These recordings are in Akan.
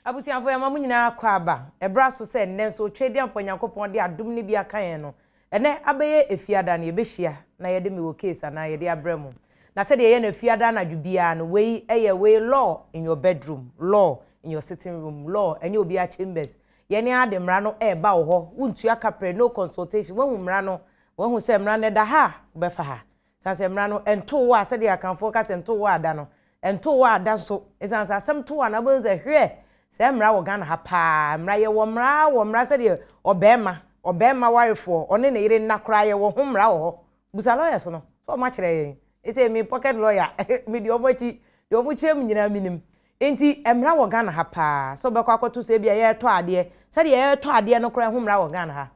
Abusuafo, yɛma mo nyinaa akwaaba. Ɛberɛ aso sɛ nnɛ nso Otwedeampɔ Nyankopɔn de adom no bi aka yɛn no, ɛnnɛ abɛyɛ Efiada no yɛbɛhyia na yɛde Mewɔ Case anaa yɛde abrɛ mo. Na sɛdeɛ yɛyɛ no Efiada anadwo biara no, wei yɛ wei Law in your bedroom, Law in your sitting room, Law ɛnyɛ obiara chambers. Yɛn ara de mmara no reba wo hɔ, wontua kaprɛ, no consultation, woahu mmara no, woahu sɛ mmara no ɛda ha a, wobɛfa ha. Esiane sɛ mmara no, ɛntoo wo a, sɛdeɛ Akanfoɔ ka sɛ ɛntoo wo a da no, ɛntoo wo a da nso. Esiane sɛ asɛm to wo a na wobɛhu sɛ hwɛ, saa mmara wɔ Ghana ha paa. Mmara, yɛwɔ mmara wɔ mmara sɛdeɛ ɔbarima, ɔbarima warefoɔ, ɔne ne yere nna koraa yɛwɔ ho mmara wɔ hɔ. Busa lawyers no, sɛ wɔn akyerɛ yɛn. Ɛsɛ me pocket lawyer, medi wɔn akyi, deɛ wɔn kyerɛ me nyinaa menim. Enti mmara wɔ Ghana ha paa sɛ wobɛkɔ akɔto sɛ ebia yɛretɔ adeɛ, sɛdeɛ yɛretɔ adeɛ no koraa ɛho mmara wɔ Ghana ha.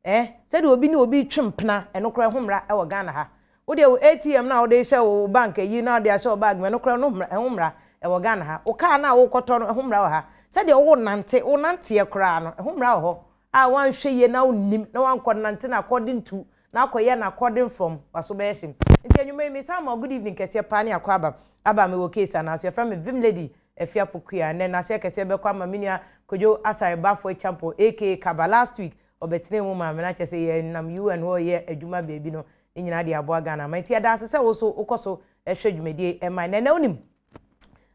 Eh, sɛdeɛ obi ne obi retwe mpena, ɛno koraa ɛho mmara wɔ Ghana ha. Wo deɛ wo ATM no a wode rehyɛ wo bank ayi na wode ahyɛ wo bag mu, ɛno koraa ɛno mmara, ɛho mmara wɔ Ghana ha. Wo car no a worekɔtɔ no, ɛho mmara wɔ ha. Sɛdeɛ worenante, wo nanteɛ koraa no, ɛho mmara wɔ hɔ a woanhwɛ yie na wonnim na woankɔnante no according to na akɔyɛ no according from, w'aso bɛyɛ hye. Nti anwummerɛ yi, mesan ma wo good evening kɛseɛ paa ne akwaaba aba a mewɔ case anaa so. Yɛfrɛ me Vim Lady Afia Pokuaa. Ɛnnɛ nnaseɛ kɛseɛ bɛkɔ ama me nua Kojo Asare Baffour Acheampong aka Kaba. Last week, ɔbɛtenaa mu maa me na kyerɛ sɛ yɛnam UN hɔ reyɛ adwuma baabi no ne nyinaa de aboa Ghana ama. Nti yɛda ase sɛ wo nso wokɔ so hwɛ dwumadie yi ma yɛn. Na ɛnnɛ wonim,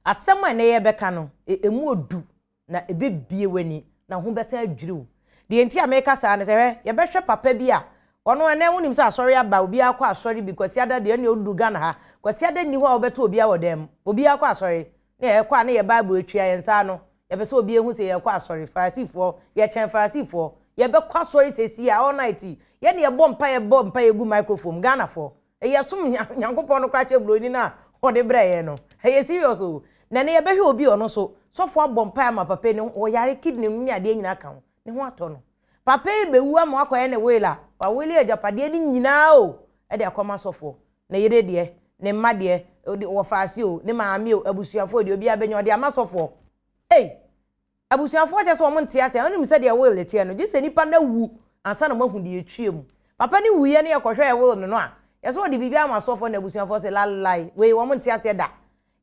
asɛm a ɛnnɛ yɛrebɛka no, ɛmu ɔdu na ɛbɛbue w'ani na ho bɛsan adwiri wo. Deɛ nti a meka saa ne sɛ, hwɛ, yɛbɛhwɛ papa bi a ɔno ɛnnɛ wonim sɛ asɔre aba, obiara kɔ asɔre bi, Kwasiada deɛ ɛnneɛ woduru Ghana ha, Kwasiada nni hɔ a wobɛto obiara wɔ dan mu, obiara kɔ asɔre. Ne yɛkɔ a ne yɛ Bible etua yɛn nsa ano. Yɛpɛ sɛ obi ehu sɛ yɛkɔ asɔre. Farisifoɔ, yɛkyɛn Farisifoɔ. Yɛbɛkɔ asɔre seesei a, all night yi. Yɛn ne yɛbɔ mpaeɛ bɔ mpaeɛ gu microphone mu. Ghanafoɔ, yɛsom Nyankopɔn no koraa kyɛn buroni no a ɔde brɛɛ yɛn no. Ɛyɛ serious o. Na ɛnnɛ yɛbɛhwɛ obi a ɔno nso, sɔfo abɔ mpaeɛ ama papa yi, ne ho, ɔyare kidney no ne adeɛ nyinaa ka ho, ne ho atɔ no. Papa yi bɛwu ama wakɔyɛ ne will a, wawili agyapadeɛ no nyinaa o, de akɔma sɔfoɔ. Ne yere deɛ, ne mma deɛ, wɔfaase o, ne maame o, abusuafoɔ deɛ, obiara bɛnya, ɔde ama sɔfoɔ. Ei! Abusuafoɔ kyerɛ sɛ wɔn nte aseɛ, wonim sɛdeɛ will teɛ no, gye sɛ nipa no awu ansa na wɔahu deɛ ɛtwa mu. Papa no wuiɛ no yɛkɔhwɛɛ will no no a, yɛsɛ ɔde biribi ama sɔfoɔ na abusuafoɔ se lalai, wei wɔn nte aseɛ da.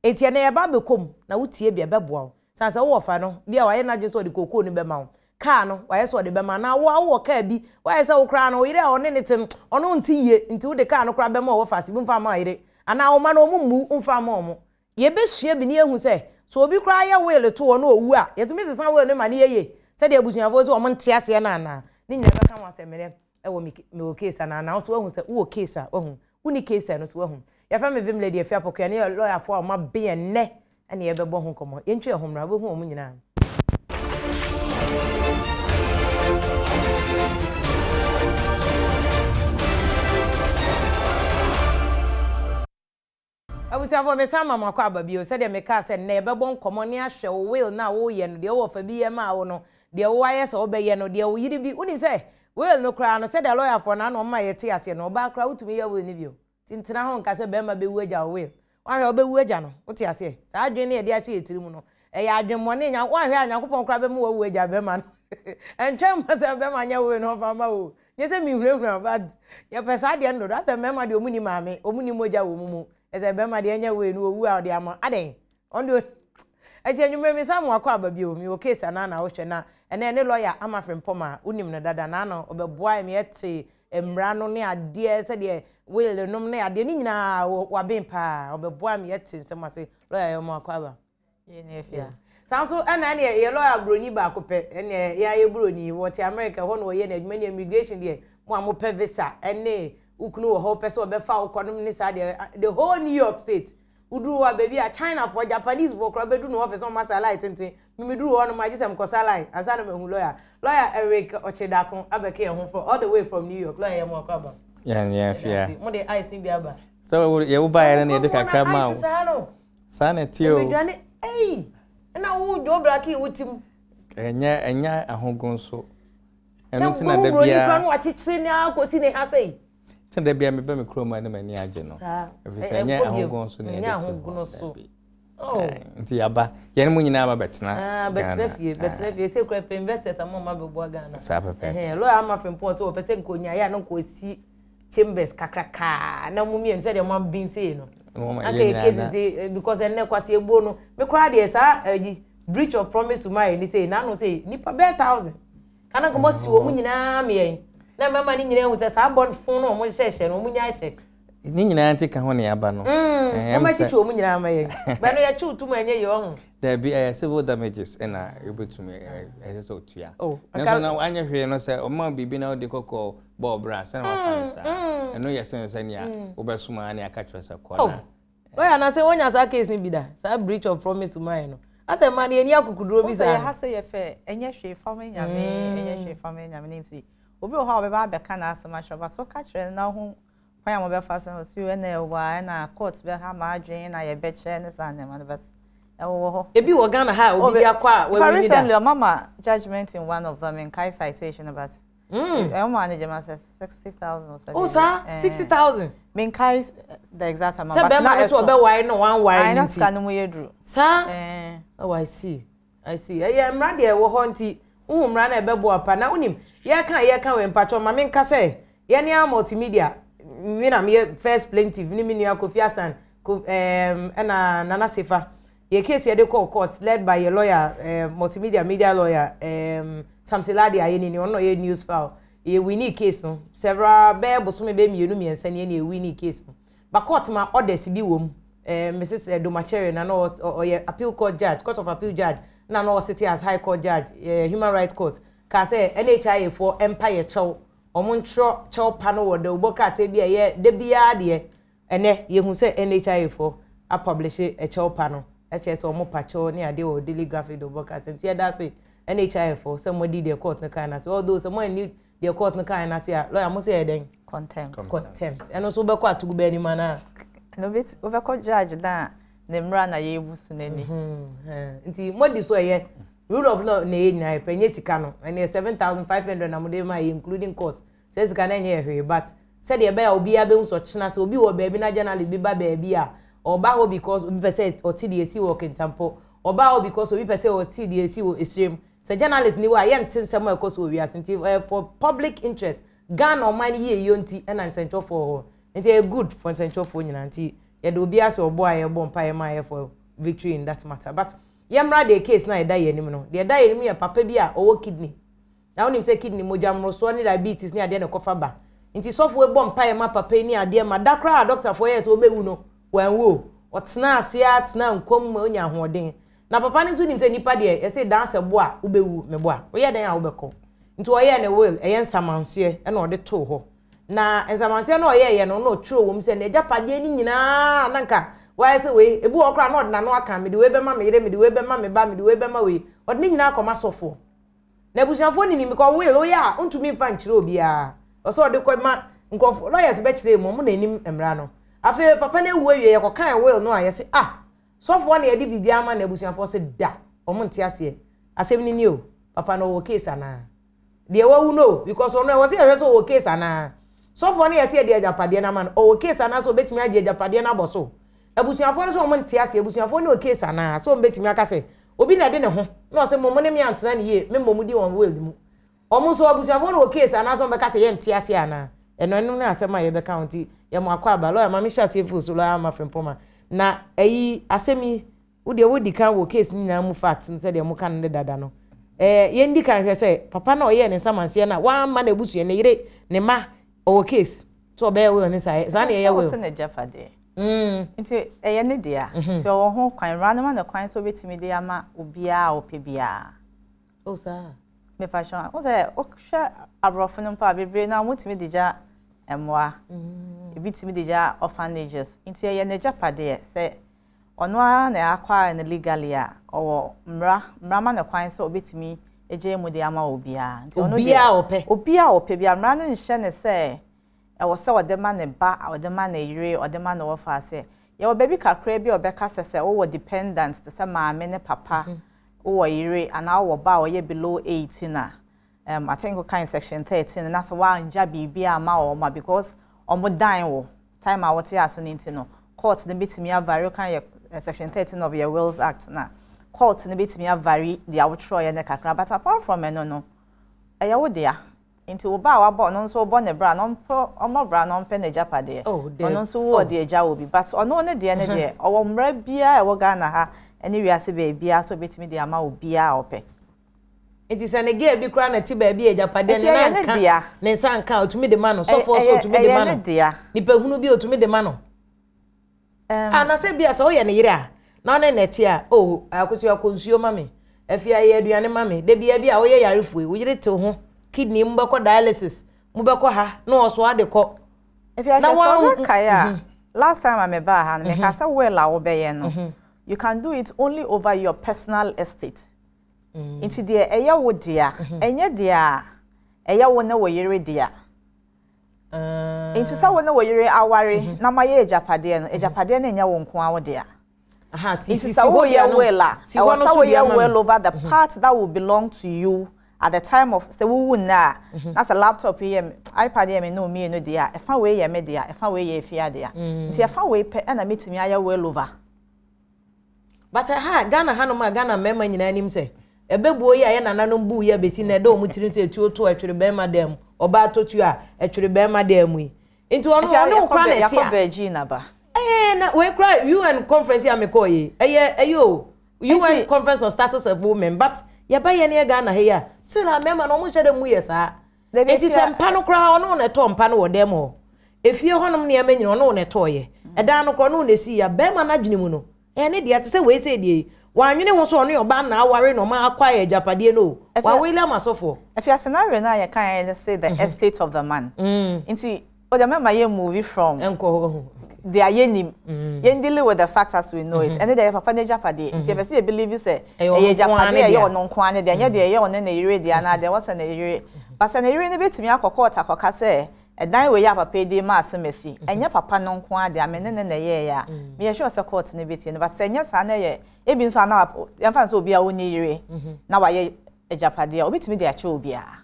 Enti ɛnnɛ yɛba abɛkɔ mu, na wotie bi a, ɛbɛboa wo. Sane sɛ wowɔ fa no, bi a wayɛ n'adwene sɛ ɔde kookoo no bɛma wo, kaa no, wayɛ sɛ ɔde bɛma, anaa wo ara wowɔ kaa bi, woayɛ sɛ wo koraa no, wo yere a ɔne no te no, ɔno nte yie, nti wode kaa no koraa bɛma ɔwɔ fa ase bi, womfa mma wo yere, anaa wo mma no, wɔn mmu, womfa mma wɔn. Yɛbɛsua bi na yɛahu sɛ, sɛ obi koraa yɛ will to hɔ na ɔwu a, yɛtumi sesa will no ma no yɛ yie, sɛdeɛ abusuafoɔ sɛ wɔn nte aseɛ no anaa. Ne nyinaa bɛka ho asɛm nnɛ wɔ me mewɔ case anaa, na wo nso woahu sɛ wowɔ case a, wahu. Wonni case a, ɛno nso woahu. Yɛfrɛ me Vim Lady Afia Pokuaa ne yɛ lɔyafoɔ a wɔaben ɛnnɛ na yɛrebɛbɔ ho nkɔmmɔ. Yɛntwa yɛn ho mmra, wobɛhu wɔn nyinaa. Abusuafoɔ mesan ma mo akɔ aba bio, sɛdeɛ mekaa sɛ nnɛ yɛbɛbɔ nkɔmmɔ ne ahwɛ wo will no a woreyɛ no, deɛ wo wɔfa bi yɛ maa wo no, deɛ wo ayɛ sɛ wobɛyɛ no, deɛ wo yere bi, wonim sɛ will no koraa no sɛdeɛ lɔyafoɔ no ano wɔma yɛte aseɛ no, ɔbaa koraa wotumi yɛ will no bio, nti ntena ho nka sɛ barima bɛwu agya wo will, woanhwɛ a wobɛwu agya no, wote aseɛ? Saa adwene no yɛde ahyɛ yɛn tiri mu no, ɛyɛ adwemmɔne, nya, woanhwɛ a Nyankopɔn koraa bɛma wawu agya barima no, ɛntwɛn mma sɛ barima nyɛ will no ɔmfa mma wo o. Nyɛ sɛ mehunahuna but yɛpɛ saa deɛ no dodo. Asɛ mmarima deɛ ɔmu ni maame, ɔmu ni mogya wɔ ɔmu mu. Ɛsɛ bɛrima deɛ ɛnyɛ wei no owu a ɔde ama. Adɛn? Ɔno deɛ ɛti anwummerɛ me san mu akɔ aba bio. Mewɔ case anaa na wohwɛ na ɛnɛ ne lawyer ama Frimpong a wonim no dada na ano ɔbɛboa me ɛte mmara no ne adeɛ sɛdeɛ will nom ne adeɛ ne nyinaa waben paa ɔbɛboa me ɛte nsɛm ase. Lawyer yɛ ɔmo akɔ aba. Saa nso ɛna ɛne yɛ lɔya buroni baako pɛ ɛne yɛn ayɛ buroni wɔte America hɔ na wɔyɛ n'adwuma ne immigration deɛ mo a mopɛ visa ɛne wokunu wɔ hɔ wopɛ sɛ wɔbɛfa wo kɔ nom ne saa deɛ the whole New York state woduru hɔ a baabi a China foɔ Japanese foɔ koraa bɛduru no office wɔn asa line tenten mimi duru hɔ nom agye sɛ mekɔsa line ansa na mahu lɔya lɔya Eric Ɔkyedako abɛka yɛn ho from all the way from New York lɔya yɛ mo akɔ aba yɛn yɛn fia mo de ice ni bi aba sɛ yɛ wo baeɛ no na yɛde kakra ma wo Saa na ɛteɛ o. Aduane ei ɛna wo dwo braki wo tim. Ɛnyɛ ɛnyɛ ahogo nso. Ɛno nti na da biara. Na no akyekyere ne akɔsi ne ha sɛyi. Nti na da biara meba me kurom a na m'ani agye no. Ɛfiri sɛ ɛnyɛ ahogo nso na yɛde te hɔ. Dabi. Oh. Nti yaba yɛn mu nyinaa ba bɛtena. Ah, bɛtena fie bɛtena fie sɛ kura pɛ investors ama ɔma bɛboa Ghana. Saa pɛpɛ. Lawyer ama frimpɔn sɛ wɔpɛ sɛ nkonya yɛ a na nkosi chambers kakrakaa na mo mmienu sɛdeɛ mo aben sei no anka yɛ cases eh, because ɛnnɛ kwasi ebuo no me koraa deɛ saa ɛyi eh, Breach of promise to marry ni sei n'ano sei nipa bɛyɛ 1000 kana nkɔmɔ si wɔn nyinaa mmiɛn na mmarima no nyinaa hu sɛ saa bɔ fon no wɔn hyehyɛ no wɔn nya hyɛ. Ne nyinaa nti ka ho ne aba no. Wɔn akyikyi wɔn nyinaa ma yɛn bɛn no yɛkyew tum ɛnyɛ yɛ ɔho. Dabi, ɛyɛ civil damages ɛna ebetumi ɛsɛ sɛ otua. Nanso na anyɛ hwee no, sɛ ɔma biribi na ɔde kɔkɔ bɔɔ bra sɛ na wafa ne saa, ɛno yɛ sen sɛ nea wobɛsoma ne aka kyerɛ sɛ kɔ na. Lawyer, anaasɛ wonya saa case no bi da, saa breach of promise to marry no, asɛ mmaa no yɛni akokoduro bi saa? Wosɛ yɛ ha sɛ yɛfɛ ɛnyɛ hwee fa ma Nyame, ɛnyɛ hwee fa ma Nyame ne nti obi wɔ hɔ a ɔbɛba abɛka n'asɛm akyerɛ, but woka kyerɛ no na ho kwan a mobɛfa so no so, ɛna ɛwɔ a ɛna court bɛha m'adwene na yɛbɛkyɛ ne saa nneɛma no, but ɛwɔ hɔ. Ebi wɔ Ghana ha a obi de akɔ a wawini da? Recently ɔma ma judgement in one of them, nkae citation, but ɛwɔ ne gyama sɛ 60,000 or Oh saa, 60,000? Menkae the exact amount. Sɛ bɛrima no so ɔbɛware no wanware no nti sika no mu yɛ duru saa. Oh, I see, I see. Ɛyɛ mmara deɛ ɛwɔ hɔ, nti wohu mmara no ɛbɛboa pa. Na wonim yɛka wɔ mpatwɔ ma menka sɛ yɛne a Multimedia, me na meyɛ first plaintiff ne me nua Kofi Asan ɛna Nana Sefa. Yɛ case yɛde kɔɔ court led by yɛ lawyer, Multimedia media lawyer Samson Ladi Ayenini, ɔno na ɔyɛ news file. Yɛ winni case no several bɛyɛ bosome bɛyɛ 2 3 ne yɛ winni case no, ba court ma orders bi wɔ mu. Mrs Domachere na no ɔyɛ appeal court judge, Court of Appeal judge, na no ɔsete as high court judge, human rights court kaa sɛ NHIA foɔ mpa yɛ kyɛw, wɔn ntwerɛ kyɛw pa no wɔ dawubɔ krataa bi a ɛyɛ da biara deɛ. Ɛnɛ yɛhu sɛ NHIA foɔ apublish ɛkyɛw pa no, ɛkyerɛ sɛ wɔn pa kyɛw ne adeɛ wɔ Daily Graphic dawubɔ krataa. Nti yɛda ase NHIA foɔ sɛ mo di deɛ court no kan n'ase, although sɛ mo ani deɛ court no kan n'ase a, lawyer, mo sɛ yɛ dɛn? Contempt. Contempt, ɛno nso wobɛkɔ atogu bɛɛ anim anaa? Ɛno wobɛkɔ judge na ne mmara na yɛbu so n'ani. Nti mo di so, ɛyɛ rule of law na ɛyɛ nyinaa yɛ pɛ. Nyɛ sika no, ɛnɛ 7,500 na mo de ma yɛ including cost sɛ sika no ɛnyɛ yɛ hwee, but sɛdeɛ ɛbɛyɛ a obiara bɛhu sɛ ɔkyena sɛ obi wɔ baabi na journalist bi ba baabi a, ɔba hɔ because obi pɛ sɛ ɔte deɛ esi wɔ Kintampo, ɔba hɔ because obi pɛ sɛ ɔte deɛ esi wɔ Esirem. Sɛ journalist ni hɔ a, yɛnte nsɛm a ɛkɔ so wɔ wiase. Nti for public interest, Ghana ɔman no yie yie nti ɛna nsɛntwerɛfoɔ wɔ hɔ, nti ɛyɛ good for nsɛntwerɛfoɔ nyinaa. Nti yɛde obi asɛ ɔbɔ a yɛbɔ mpa yɛ ma yɛ for victory in that matter. But yɛmmra deɛ case na yɛda yɛn anim no. Deɛ ɛda yɛn anim yɛ papa bi a ɔwɔ kidney, na wonim sɛ kidney, mogya mmorosoɔ ne diabetes ne adeɛ na ɛkɔfa ba. Nti sɔfo bɔ mpa yɛ ma papa yi ne adeɛ ma da koraa a dɔktafoɔ yɛ sɛ ɔbɛwu no, wanwu o. Ɔtena ase a tena nkɔm mu onya ahoɔden. Na papa no nso nim sɛ nipa deɛ, yɛsɛ dan sɛ bo a wobɛwu mebo a woyɛ dɛn a wobɛkɔ. Nti ɔyɛɛ ne will, ɛyɛ nsamanseɛ, ɛna ɔde too hɔ. Na nsamanseɛ no ɔyɛɛyɛ no na ɔtwerɛ wɔ mu sɛ n'agyapadeɛ no nyinaa na nka wayɛ sɛ wei ebi wɔ koraa na ɔde n'ano aka, mede wei bɛma me yere, mede wei bɛma me ba, mede wei bɛma wei. Ɔde ne nyinaa akɔma sɔfoɔ na abusuafoɔ ninim, because will woyɛ a ntumi nfa nkyerɛ obiara. Ɔsɛ ɔde kɔ ma nkurɔfoɔ, lawyers bɛkyerɛ mu, ɔmo na anim mmara no. Afei papa no ewu awie, yɛkɔkan will no a, yɛsɛ ah, sɔfoɔ na yɛde biribi ama na abusuafoɔ sɛ da ɔmo nte aseɛ. Asɛm ni ni o, papa no ɔwɔ case anaa deɛ wawu no? Because ɔno ɛwɔ sɛ yɛhwɛ sɛ ɔwɔ case anaa. Sɔfoɔ no yɛsɛ yɛde agyapadeɛ no ama no, ɔwɔ case anaa sɛ ɔbɛtumi agye agyapadeɛ no abɔ so? Abusuafoɔ no sɛ ɔmo nte aseɛ. Abusuafoɔ no wɔ case anaa sɛ ɔmo bɛtumi aka sɛ obi na ɛde ne ho na ɔsɛ mo mo ne me antena ne yie, me mmɔ mo di wɔn will mu? Ɔmo nso abusuafoɔ no wɔ case anaa sɛ ɔmo bɛka sɛ yɛnte aseɛ anaa? Ɛno ne asɛm a yɛbɛka ho. Nti yɛmo akɔ aba. Lawyer, maame hyɛ aseɛ firi so. Lawyer Ama Frimpɔma, na ɛyi asɛm yi, wo deɛ wodi kan wɔ case no nyinaa mu, facts no sɛdeɛ mo ka no ne dada no, yɛndi kan hwɛ sɛ papa na ɔyɛɛ ne nsamanseɛ no a wamma n'abusua, ne yere, ne ma, ɔwɔ case sɛ ɔbɛyɛ will ne saa saa na ɛyɛ will? Ɔsɛ n'agyapadeɛ nti ɛyɛ ne dea, nti ɔwɔ ho kwan, mmara no ma no kwan sɛ obɛtumi de ama obiara a ɔpɛ biara. Oh saa. Mepakyɛ wo sɛ wohwɛ aborɔfo no mpo a, bebree na wɔtumi de gya mmoa, ebi tumi de gya orphanages, nti ɛyɛ n'agyapadeɛ. Sɛ ɔno ara na acquire no legally a, ɔwɔ mmara ma no kwan sɛ obɛtumi agye mu de ama obiara. Nti ɔno deɛ, obiara a ɔpɛ. Obiara a ɔpɛ biara. Mmara no nhyɛ ne sɛ ɛwɔ sɛ ɔde ma ne ba, ɔde ma ne yere, ɔde ma ne wɔfa ase. Yɛwɔ baabi kakra bi a ɔbɛka sɛ wowɔ dependent te sɛ maame ne papa, wowɔ yere anaa wowɔ ba a ɔyɛ below 18 a, I think wokan section 13 na sɛ woangya biribi ama wɔn a, because ɔmo dan wɔ time a wɔte ase no nti no, court no bɛtumi avary. Wokan yɛ section 13 of your Wills Act na court no bɛtumi avary deɛ wotwerɛeɛ no kakra, but apart from ɛno no, ɛyɛ wo dea. Nti wo ba a wabɔ ɔno nso wobɔ ne bra na ɔmpɛ, ɔmmɔ bra na ɔmpɛ n'agyapadeɛ. Oh. Ɔno nso wɔ deɛ agya wɔ bi, but ɔno ne deɛ ne deɛ ɔwɔ mmara biara a ɛwɔ Ghana ha. ne wiase baabiara sɛ obetumi de ama obiara a ɔpɛ. Nti sɛ ne girl bi koraa na ɛte baabi a agyapadeɛ ne nan nka ne nsa nka a, otumi de ma no. Sɔfoɔ nso otumi de ma no. Nipa hunu bi otumi de ma no. Anasɛ bi a sɛ woyɛ ne yere a na ɔne na ɛte a, oh, Akosua kɔ nsuo ma me, afei ayɛ aduane ma me. Da bia bi a woyɛ yarefoɔ yi, wo yere te ho, kidney mu bɛkɔ dialysis, mu bɛkɔ ha na ɔso ade kɔ. Afei ahwɛ sɛ ɔbɛkae a, last time a mebaa ha no, mekaa sɛ will a wobɛyɛ no, you can do it only over your personal estate. Nti deɛ ɛyɛ wo dea, ɛnyɛ deɛ a ɛyɛ wo ne wo yere dea. Nti sɛ wo ne wo yere aware na moayɛ agyapadeɛ no, agyapadeɛ no nyɛ wo nko ara wo dea. Nti sɛ woyɛ will a, ɛwɔ sɛ woyɛ will over the part that will belong to you at the time of sɛ wowu nnɛ a, na sɛ laptop yi yɛ me, iPad yɛ me ne wo mmienu dea a, ɛfa wei yɛ me dea, ɛfa wei yɛ Afia dea. Nti ɛfa wei pɛ na mɛtumi ayɛ will over. But ɛha Ghana hanom a Ghana mmarima nyinaa nim sɛ ɛbɛbuo yi a yɛ nananom buu yi abɛsi nnɛ ɛda wɔn tirim sɛ etuo to ɛtwere bɛrima dan mu, ɔbaa tɔ tuo a ɛtwere bɛrima dan mu yi. Nti ɔno ɔne wo koraa na ɛte a. Ɛɛ na wei koraa UN conference yi a mekɔɔ yi ɛyɛ ɛyɛ o UN conference on status of women but yɛba yɛ ne yɛ Ghana ha yi a still a mmarima no wɔn nhyɛ dɛ mu yɛ saa. Enti sɛ mpa no koraa ɔno na ɛtɔɔ mpa no wɔ dan mu hɔ. Efie hɔnom nneɛma nyina ɔno na ɛtɔɔyɛ. Ɛdan no koraa ɔno na esii a bɛrima no adwene mu no, ɛyɛ ne dea te sɛ wei sɛ deɛ yi. Wannwene ho sɛ ɔne ɔbaa na aware na ɔma akwae agyapadeɛ no o. Wawele ama sɔfoɔ. Afei scenario no a yɛkaeɛ no se the estate of the man. Nti wode mɛma yɛ move from Ɛnkɔ hɔ. deɛ yɛnim. Yɛn dealing with the fact as we know it. Ɛne deɛ ɛyɛ papa n'agyapadeɛ. Nti yɛpɛ sɛ yɛ believe sɛ ɛyɛ agyapadeɛ a ɛyɛ ɔno nko ara ne deɛ, ɛnyɛ deɛ ɛyɛ ɔne ne yere deɛ anaa deɛ ɛwɔ sɛ ne yere. But sɛ ne yere no bɛtumi akɔ court akɔka sɛ ɛdan wei a papa yi de rema Asemasi, ɛnyɛ papa no nko ara dea, me ne no na ɛyɛeɛ a, meyɛ sure sɛ court no bɛtie no. But sɛ ɛnyɛ saa na ɛyɛ ebi nso a na yɛmfa no sɛ obi a ɔnni yere na wayɛ agyapadeɛ a, ɔbɛtumi de akyɛ obiara.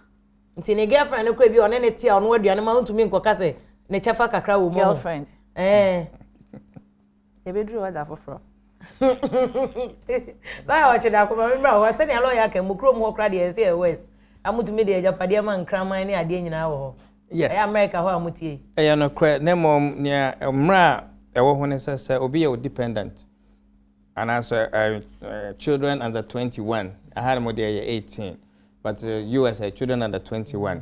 Nti ne girlfriend no kora bi ɔne ne te a ɔno aduane ma wontumi nkɔka sɛ ne kyɛfa kakra wɔ mu. Girlfriend. Ɛɛ. Yɛbɛduru hɔ da foforɔ. Lɔya ɔkye da akoma me mmra hɔ sɛnea lɔya aka mu kurom hɔ kora deɛ ɛsɛ yɛ west amutumi de agyapadeɛ ma nkraman ne adeɛ nyinaa wɔ hɔ. Yes. Ɛyɛ America hɔ a motie. Ɛyɛ nokorɛ na mmom nea mmara a ɛwɔ ho ne sɛ sɛ obi yɛ wo dependent anaasɛ children under 21 aha no mo deɛ yɛ 18 but US yɛ children under 21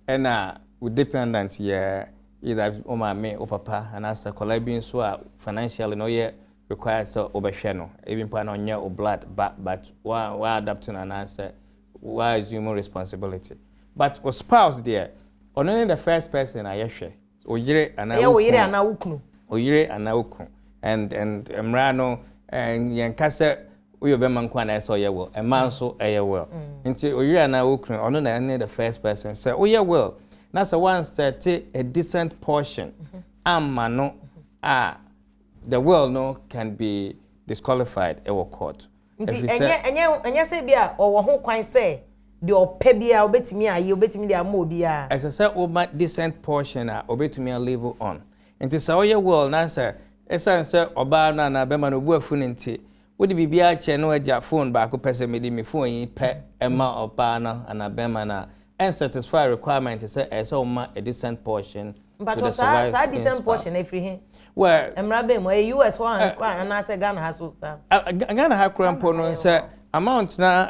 ɛna wo dependent yɛ either wo maame wo papa anaasɛ akwadaa bi nso a financially na ɔyɛ required sɛ wobɛhwɛ no ebi mpo a na ɔnyɛ wo blood ba but wa wa adopt no anaasɛ wa assume responsibility but wo spouse deɛ ɔno ne the first person a yɛhwɛ wo yere anaa Ɛyɛ wo yere anaa wo kunu. Wo yere anaa wo kunu and and mmara no yɛnka sɛ woyɛ ɔbɛma nko a na ɛsɛ ɔyɛ will, mmaa nso ɛyɛ will. Nti wo yere anaa wo kunu ɔno na ɛne the first person. Sɛ woyɛ will na sɛ woansɛte a decent portion amma no a, the will no can be disqualified ɛwɔ court. Nti ɛnyɛ ɛnyɛ ɛnyɛ sɛ bi a ɔwɔ ho kwan sɛ deɛ ɔpɛ biara ɔbɛtumi ayɛ, ɔbɛtumi de ama obiara. Ɛsɛ sɛ woma decent portion a ɔbɛtumi a live on. Nti sɛ woyɛ will na sɛ ɛsiane sɛ ɔbaa no anaa bɛrima no obu afu no nti wode biribiara kyɛ na wagya phone baako pɛ sɛ mede me phone yi pɛ ma ɔbaa no anaa bɛrima no a, ɛn satisfy requirement sɛ ɛsɛ sɛ woma a decent portion to the Mpakyɛw saa saa surviving decent spouse. portion no ɛfiri he? Well, Mmara bɛn mu? Ɛyɛ US hɔ an anaasɛ Ghana ha so saa? Ghana ha koraa mpo no sɛ amount na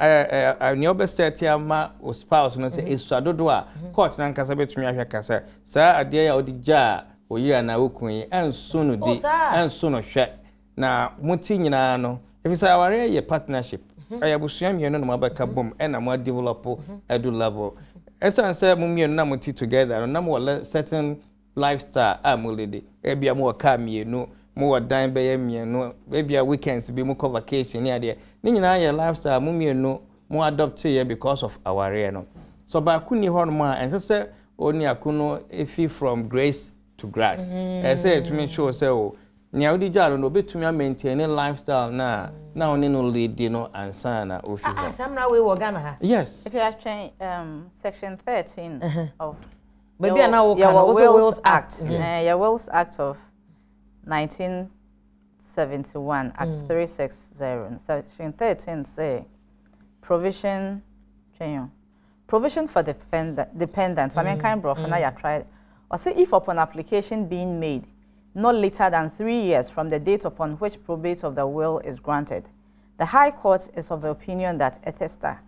nea wobɛ set ama wo spouse no sɛ ɛsua dodo a, court no ankasa bɛtumi ahwɛ ka sɛ saa adeɛ yi a wode gyaa wo yere anaa wo kunu yi ɛnso no di, ɛnso no hwɛ. Na mo ti nyinaa no, ɛfiri sɛ awareɛ yɛ partnership, ɛyɛ abusua mmienu na moabɛka bom ɛna mo adevelop adu level. Ɛsiane sɛ mo mmienu na mo ti together no, na mowɔ certain lifestyle a mo lead. Ebia mowɔ car mmienu, mowɔ dan bɛyɛ mmienu, ebia weekends bi mokɔ vacation ne adeɛ. Ne nyinaa yɛ lifestyle a mo mmienu mo adopt yɛ because of awareɛ no. Sɛ ɔbaako nni hɔnom a, ɛnsɛ sɛ oniako no fi from grace to grass. Ɛsɛ sɛ yɛtumi show sɛ o, nea wode gyaa no no, obetumi amaintain ne lifestyle no a na wo ne no lead no ansa na ofi Ah, ah, hɔ. saa mmara wei wɔ Ghana ha? Yes. If you are trained, section 13 of Baabi a na woka no, yɛwɔ wose Wills Act. Yes. Yɛ Wills Act of 1971, Act 360, section 13 say provision, twɛn o, provision for dependents. I mean, kind of na yɛ try. Ɔse if upon application being made not later than 3 years from the date upon which probate of the will is granted, The High Court is of the opinion that a testator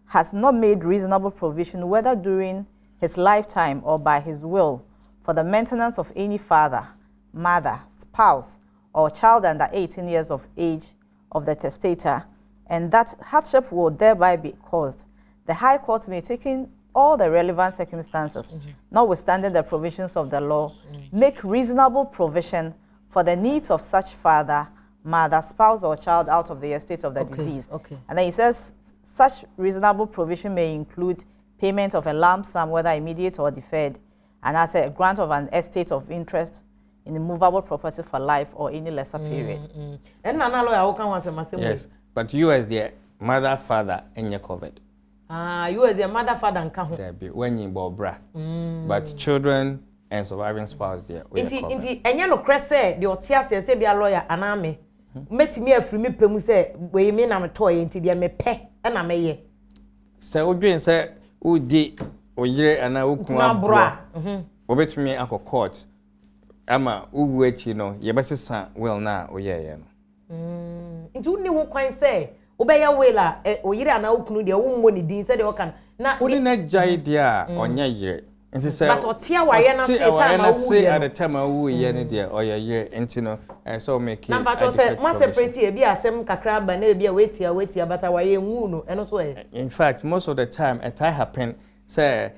has not made reasonable provision, whether during his lifetime or by his will, for the maintenance of any father, mother, spouse, or child under 18 years of age of the testator, and that hardship will thereby be caused. The High Court may take in all the relevant circumstances, notwithstanding the provisions of the law, make reasonable provision for the needs of such father, mother, spouse, or child out of the estate of the deceased. And then he says such reasonable provision may include payment of a lump sum, whether immediate or deferred, and as a grant of an estate of interest in immovable property for life or any lesser period. And na lawyer wo kan asɛm asɛm. Yes, but US deɛ, mother, father ɛnyɛ covered. Ah, US deɛ, mother, father nka ho. Dabi, wɔnyi bɔ bra. But children and surviving spouse deɛ, wɔyɛ covered. Nti ɛnyɛ nokorɛ sɛ deɛ ɔte aseɛ sɛ bia lawyer anaa me mɛtumi afiri me pɛ mu sɛ wei me na metɔɔyɛ, nti deɛ mepɛ ɛna mɛyɛ. Sɛ wodwen sɛ wodi wo yere anaa wo kunu aborɔ a, wobɛtumi akɔ court ama wowu akyi no, yɛbɛsesa will no a woyɛeɛ no. Nti wonni ho kwan sɛ wobɛyɛ will a wo yere anaa wo kunu deɛ, wommɔ ne din sɛdeɛ wɔka no na wode no agyae deɛ a, ɔnyɛ yere. Nti sɛ But ɔte awareɛ no ase ɔte awareɛ time no a ase wowuiɛ at no. the time a wowuiɛ no deɛ, ɔyɛ yere, nti no ɛsɛ sɛ womake Na mpatwɔ sɛ adequate mo provision. aseparate, ebi asɛm kakra aba na ebi a wetia wetia, but awareɛ nwu no, ɛno so ɛ? In fact, most of the time ɛtae happen sɛ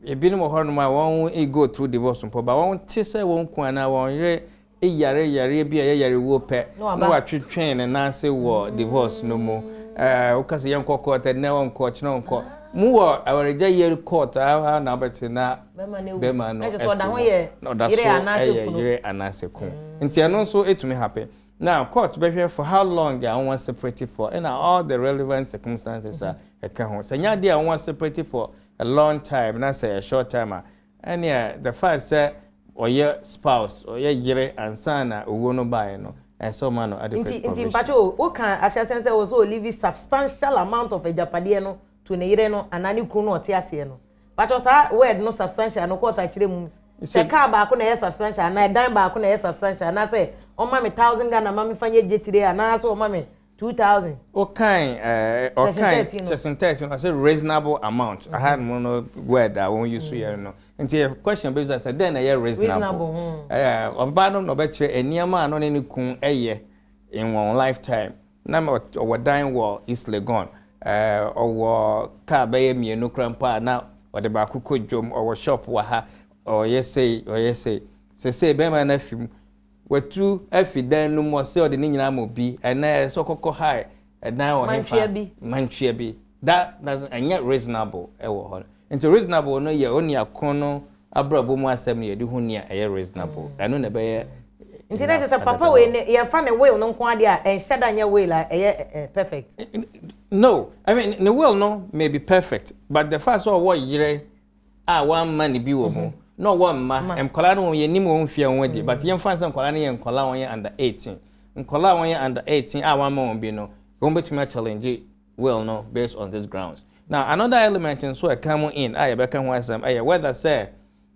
ebinom wɔ hɔnom a wɔn go through divorce mpo ba, wɔn te sɛ wɔn kun anaa wɔn yere yare yare bi a ɛyɛ yarewuo pɛ Na waba. Na watwetwe ne nan ase wɔ divorce no mu. Woka sɛ yɛnkɔ court ɛnɛ, wɔnkɔ, kyerɛ wɔnkɔ mu wɔ awaregya yɛ court a na wobɛte na Bɛrima no ewu. Bɛrima no Na kyerɛ sɛ ɔda ho afi mu. yɛ Na ɔda yere so anaasɛ ɛyɛ kunu. Yere anaasɛ kun, nti ɛno nso ɛtumi happen. Now court bɛhwɛ for how long a wɔn separate for, ɛna all the relevant circumstances a ɛka ho. Sɛ nyɛ adeɛ a wɔn separate for a long time na sɛ a short time a, ɛnea the fact sɛ ɔyɛ spouse, ɔyɛ yere ansa na owuo no baeɛ no, ɛsɛ ɔma no adequate Nti provision. Mpatwɔ, woka ahyɛsɛn sɛ wɔ sɛ ɔleave substantial amount of agyapadeɛ no to ne yere no anaa ne kunu no ɔte aseɛ no. Mpatwɔ, saa word no substantial no, court akyerɛ mu sɛ car baako na ɛyɛ substantial anaa ɛdan baako na ɛyɛ substantial, anaasɛ ɔma me 1,000 Ghana ma me fa nyɛ gyetire, anaasɛ ɔma me 2,000? Ɔkan ɛɛ Section ɔkan 13 no. Section 13, ɔsɛ reasonable amount. Aha no no word a wɔn use yɛ no, nti yɛ question bi sɛ dɛn na ɛyɛ reasonable? Reasonable. Ɔbaa no na ɔbɛkyerɛ nneɛma a no ne ne kun ɛyɛ in wɔn lifetime na ma ɔwɔ dan wɔ East Legon, ɔwɔ car bɛyɛ mmienu kora mpo a na ɔde baako kɔ dwom, ɔwɔ shop wɔ ha, ɔyɛ sei, ɔyɛ sei. Sɛsei bɛrima no afi mu, watu afi dan no mu, ɔsɛ ɔde ne nyinaa ma obi, ɛnɛ ɛsɛ ɔkɔkɔ ha ɛdan wɔ hefa? Mantwea bi. Mantwea bi. That doesn't, ɛnyɛ reasonable ɛwɔ hɔ. Nti reasonable no yɛ oni ako no abrabɔ mu asɛm no, yɛde ho nea ɛyɛ reasonable, ɛno na ɛbɛyɛ. Nti na kyerɛ sɛ papa wei ne yɛmfa ne will no nko adeɛ a, ɛnhyɛ da nyɛ will a ɛyɛ perfect. No, I mean, the will no may be perfect, but the fact sɛ ɔwɔ yere a wamma ne bi wɔ mu na ɔwɔ mma, nkwadaa no wɔn yɛ nim wɔn fie wɔn adi, but yɛmfa sɛ nkwadaa no yɛ nkwadaa a wɔyɛ under 18, nkwadaa a wɔyɛ under 18 a wamma wɔn bi no, wɔn bɛtumi challenge will no based on these grounds. Now another element nso a ɛka mu in a yɛbɛka ho asɛm ɛyɛ whether sɛ